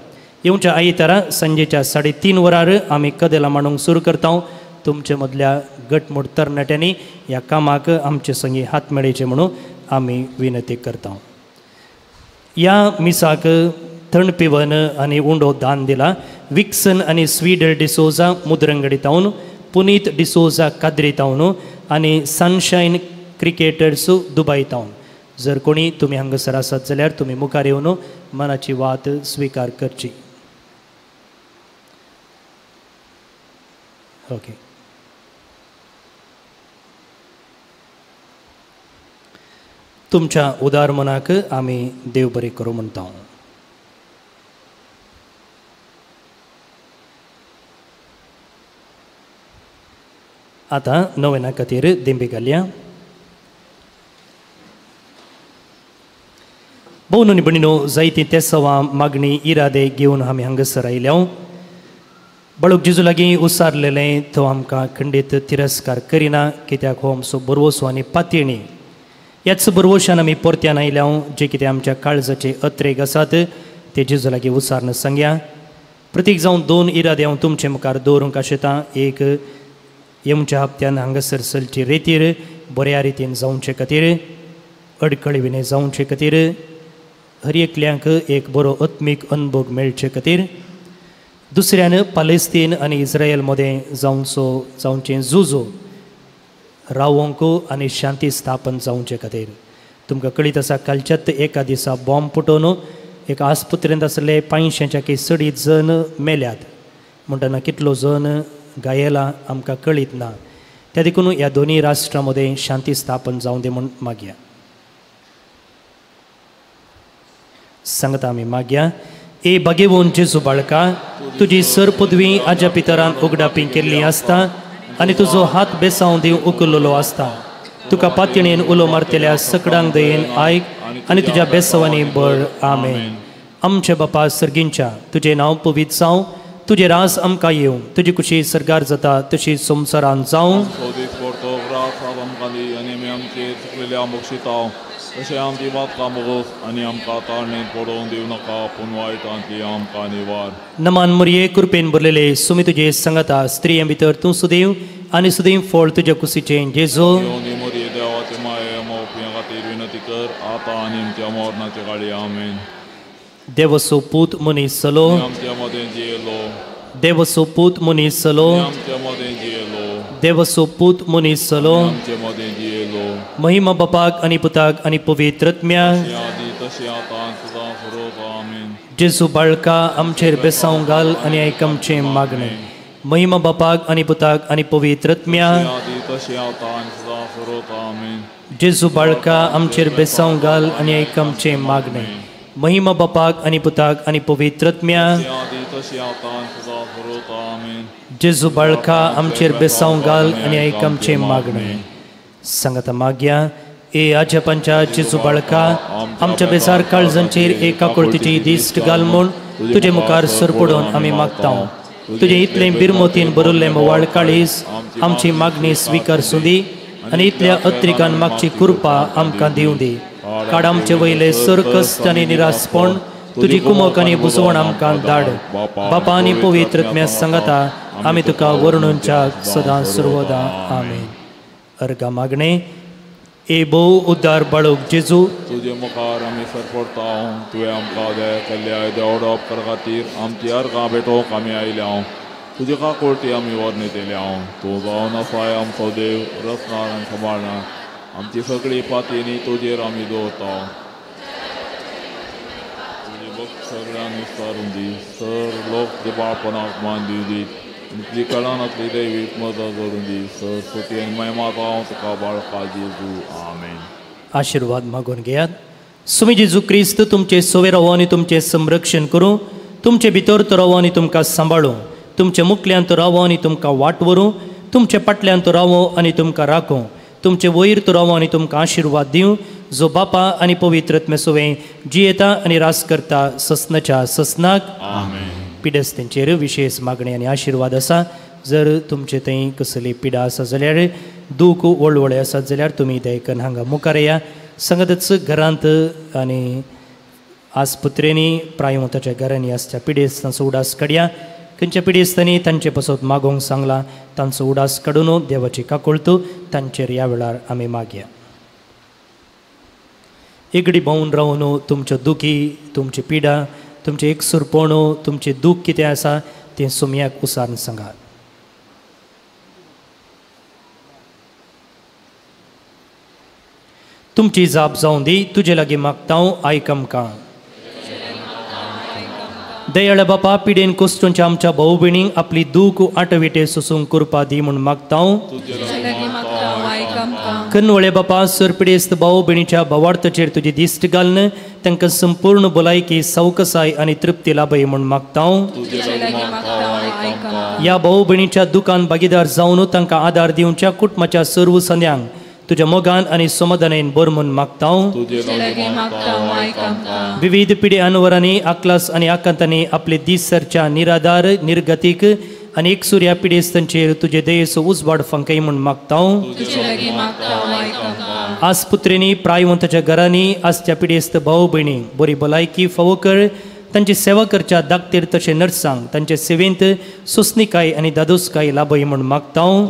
येवच्या आयतारा सांजेच्या 3:30 वरार आमी कदेलां मांडूंक सुरू करता. तुमचे मदल्या गटमूट तरणाट्यांनी ह्या कामाक आमचे संगी हात मेळयचे म्हणून आमी विनंती करता. ह्या मिसाक थंड पिवन आनी उंडो दान दिला विक्सन आनी स्वीडल डिसोजा मुद्रंगडी तावन, पुनीत डिसोजा काद्री तावन आनी सनशायन क्रिकेटर्स दुबय तावन. जर कोणी तुमी हांगासर आसात जाल्यार तुमी मुखार येवन मनाची वात स्विकार करची. ओके. तुमच्या उदार मनाक आमी देव बरें करूं म्हणटा. आतां नोवेना खातीर दिंबी घालया. भोवनोनी भयणीनो, जायतीं तेसवां मागणी इरादे घेवन आमी हांगासर आयल्या. बाळूक जेजू लागीं उसारलेलें तो आमकां खंडीत तिरस्कार करिना, कित्याक हो आमचो बरवसो आनी पातयेणी. ह्याच बरवशान आमी परत्यान आयल्या. जे कितें आमच्या काळजाचे अत्रेग आसात ते जेजू लागीं उसारन सांगया. प्रतीक जावन 2 इरादे हांव तुमचे मुखार दवरूंक आशेतां. एक, येवच्या हप्त्यान हांगासर चलची रेतीर बऱ्या रितीन जावचे खातीर, अडखळी विणे जावचे खातीर, हर एकल्यांक एक बरो आत्मीक अनुभव मेळचे खातीर. दुसऱ्यान पालेस्तीन आनी इस्रायल मदें जावचें झुजो रावोंक आनी शांती स्थापन जावचे खातीर. तुमकां कळीत आसा कालच्यात एका दिसा बॉम्ब फुटोवन एका आस्पत्रेंत आसले 500च्या चडीत जण मेल्यात. म्हणटना कितलो जण गायेला आमकां कळीत ना. त्या देखून ह्या दोनूय राष्ट्रां मदें शांती स्थापन जावं दी म्हूण मागया. सांगता आमी मागया. ए भाग्यवंत जेजू बाळका, तुजी सर पदवी आज्या पितरान उगडापी केल्ली आसता आनी तुजो हात बेसांव दिवन उखल्लो आसता. तुका पातयेन उलो मारतल्या सकडांक दयेन आयक आनी तुज्या बेसांवांनी बळ. आमेन. आमचे बापा सर्गींच्या, तुजें नांव पवित्र जावं, तुजें रास आमकां येवं, तुजी कुशी सरकार जाता तशी संवसारान जावं. तशें आमची बातकां मोगोस आनी आमकां ताळणेंत पडोवन दिवं नाका, पूण वायटांतली आमकां निवार. नमान मुरये, कृपेन भरलेले, सुमी तुजे सांगाता, स्त्रियां भितर तूं सुदैव आनी सुदैव फळ तुज्या कुशीचें जेजू. मुरये देवाचे माये मोवप्यां खातीर विनंती कर, आतां आनी आमच्या मरणाचे काळी. आमेन. देवसो पूत मनीस जालो, आमच्या मदें जियेलो. देवसो पूत मनीस जालो, आमच्या मदें जियेलो. देवसो पूत मनीस जालो, आमचे मदें जियेलो. महिमा बापाक आनी पुताक आनी पवित्र आत्म्याक, जेजू बाळका आमचेर बेसांव घाल आनी आयक आमचें मागणें. महिमा बापाक आनी पुताक आनी पवित्र आत्म्याक, जेजू बाळका आमचेर बेसांव घाल आनी आयक आमचें मागणें. महिमा बापाक आनी पुताक आनी पवित्र आत्म्याक, जेजू बाळका आमचेर बेसांव घाल आनी आयक आमचें मागणें. सांगाता मागया. ए आज्या पंचा जेजू बाळका, आमच्या बेजार काळजांचेर एक आकुळतीची दिश्ट घाल म्हूण तुजे मुखार सरपडून आमी मागता. तुजें इतलें बिरमोतीन भरिल्लें म्होंवाळ काळीज आमची मागणी स्विकार सुदी आनी इतल्या अत्रिकान मागची कृपा आमकां दिवं दी. काड आमचे वयले सरकश्ट आनी निरासपण, तुजी कुमक आनी बुजवण आमकां धाड. बापा आनी पवित्र आत्म्या सांगाता आमी तुका वर्णूनच्या सदां सर्वदा. आमेन. अर्गा मागणे. ए भोव उद्धार बाळूक जेजू, तुजे मुखार आमी सरपडटा. तुवें आमकां दया केल्ल्या देवडप कर खातीर आमची अर्गां भेटोवंक आमी आयल्या. तुजे काकुळटी आमी वर्णितल्या. तूं जावन आसाय आमचो देव, रचणार आनी सांबाळणार. आमची सगळी पातयेनी तुजेर आमी दवरता. तुजी भक्त सगळ्यांक विस्तारून दी. सर लोक दिबाळपणाक मान दिवं दी. तुजी कळानातली दैवीक मदत करून दी. सर स्तुती आनी महिमा जावं तुका बाळका जेजू. आमेन. आशिर्वाद मागून घेयात. सुमी जेजू क्रिस्त तुमचे सोवे रावो आनी तुमचें संरक्षण करूं. तुमचे भितर तो रावो आनी तुमकां सांबाळूं. तुमचे मुखल्यान तो रावो आनी तुमकां वाट व्हरूं. तुमचे फाटल्यान तो रावो आनी तुमकां राखूं. तुमचे वयर तो रावो आनी तुमकां आशिर्वाद दिवं, जो बापा आनी पवित्र आत्म्या सुवें जियेता आनी रास करता ससनाच्या ससनाक. आमेन. पिडस्तेंचेर विशेष मागणी आनी आशिर्वाद आसा. जर तुमचे थंय कसली पिडा आसा जाल्यार, दूख वळवळे आसात जाल्यार तुमी दयकन हांगा मुखार या. संगतच घरांत आनी आस्पत्रेंनी प्रायवंताच्या घरांनी आसच्या पिडेस्तांचो उडास काडया. खंयच्या पिडेस्तांनी तांचे पासत मागोवंक सांगलां तांचो उडास काडून देवाची काकुळटू तांचेर ह्या वेळार आमी मागया. एगडी भोंवून रावन तुमच्यो दुखी, तुमची पिडा, तुमचें एकसूरपण, तुमचें दूख कितें आसा तें सुमयाक उसारून सांगात. तुमची जाप जावं दी. तुजे लागीं मागता हांव, आयक आमकां. दयाळ बापा, पिडेन कोश्टूंच्या आमच्या भाव भयणींक आपली दूख आटविटे सोसूंक करपा दी म्हूण मागता हांव. कनवळे बापा, सर पिडेस्त भाव भयणीच्या भावार्थाचेर तुजी दिश्ट घालून तांकां संपूर्ण भलायकी, सवकसाय आनी तृप्ती लाभय म्हूण मागता हांव. ह्या भाव भयणीच्या दुखान भागीदार जावन तांकां आदार दिवच्या कुटुंबाच्या सर्व संद्यांक तुज्या मोगान आनी समाधानान भर म्हूण मागता हांव. विविध पिडे अनवरांनी, आकलास आनी आकांतांनी आपले दीस सरच्या निराधार, निर्गतीक आनी एकसुऱ्या पिडेस्तांचेर तुजे दयेचो उजवाड फांकय म्हूण मागता हांव. आस्पुत्रेंनी, प्रायवंताच्या घरांनी आसच्या पिडेस्त भाव भयणींक बरी भलायकी फावो कर. तांची सेवा करच्या दाक्तेर तशें नर्सांक तांचे सेवेंत सोंसणीकाय आनी दादोसकाय लाभय म्हूण मागता हांव.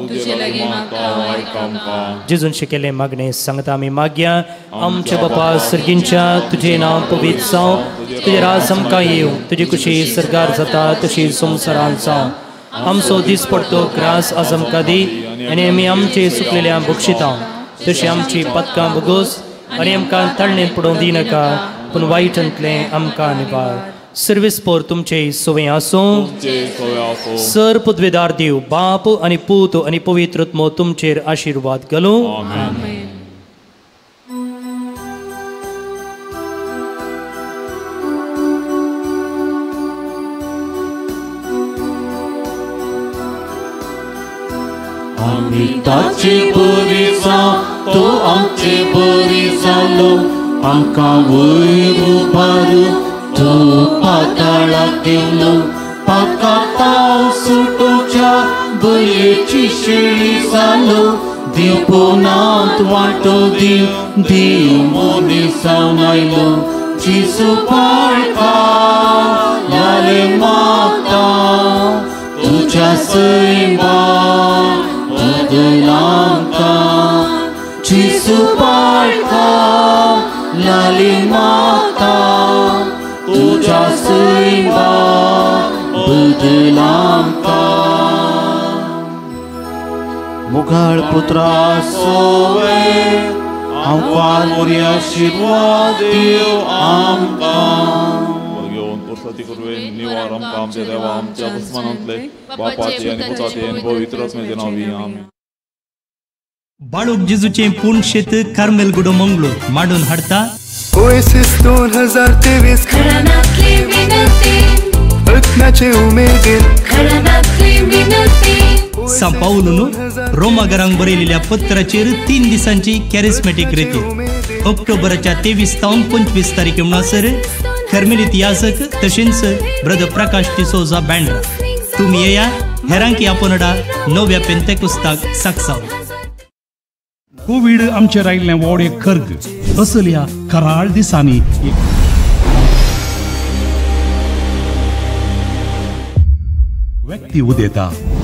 जेजून शिकयल्लें मागणें सांगता आमी मागया. आमच्या बापा सर्गींच्या, तुजें नांव पवित्र जावं, तुजें राज आमकां येवं, तुजी कुशी सर्गार जाता तशी संवसारांत जावं. आमचो दीस पडतो ग्रास आज आमकां दी आनी आमी आमचे सुकलेल्या बक्षिता तशी आमची पदकां भोगोस आनी आमकां ताळणेंत पडोवंक दिनाका, पूण वायटांतलें आमकां निवार. सर्वीस पोर तुमचे सोवे आसूं. सर पदवेदार देव बाप आनी पूत आनी पवित्र आत्मो तुमचेर आशिर्वाद घालूं. आमी ताचे बरी जावं, तो आमचे बरी जालो. आमकां वयर उबारू तूं पाताळाक देंवलो. पाकाताव सुटोवच्या बळयेची शेळी जालो. देव पोनांत वांटो दिव, देव मनीस जावन आयलो. जेजू पाळका लाले मागता तुज्या सैमान बदल आमकां. जेजू पाळका लाली मागता तुज्या सैमान बदल आमकां. मुखाळ पुत्रा सोवे आमकां मोरी आशिर्वाद दिव आमकां. घेवन पुरसाती करुवे निवार आमकां आमच्या देवा आमच्या दुस्मानांतले बापाचे आनी पुताचे आनी पवित्र आत्म्याचे नांवी. आमेन. बाळूक जेजूचें पूर्ण शेत कार्मेल गुडो मंगळूर मांडून हाडता. ओएसिस 2023 घरानातली विनंती, आत्म्याचे उमेदीन घरानातली विनंती. सां पावलून रोमागरांक बरयलेल्या पत्राचेर 3 दिसांची कॅरिस्मॅटीक रेती ऑक्टोबराच्या 23 तावन 25 तारीख म्हणसर कर्मेलीत याजक तशेंच ब्रदर प्रकाश डिसोजा बँड्रा. तुमी येया हेरांकी आपोनडा नव्या पेंतेकुस्ताक साकसाव. कोवीड आमचेर आयिल्लें व्हड एक खर्ग असल्या कराळ दिसांनी. व्यक्ती उदेता.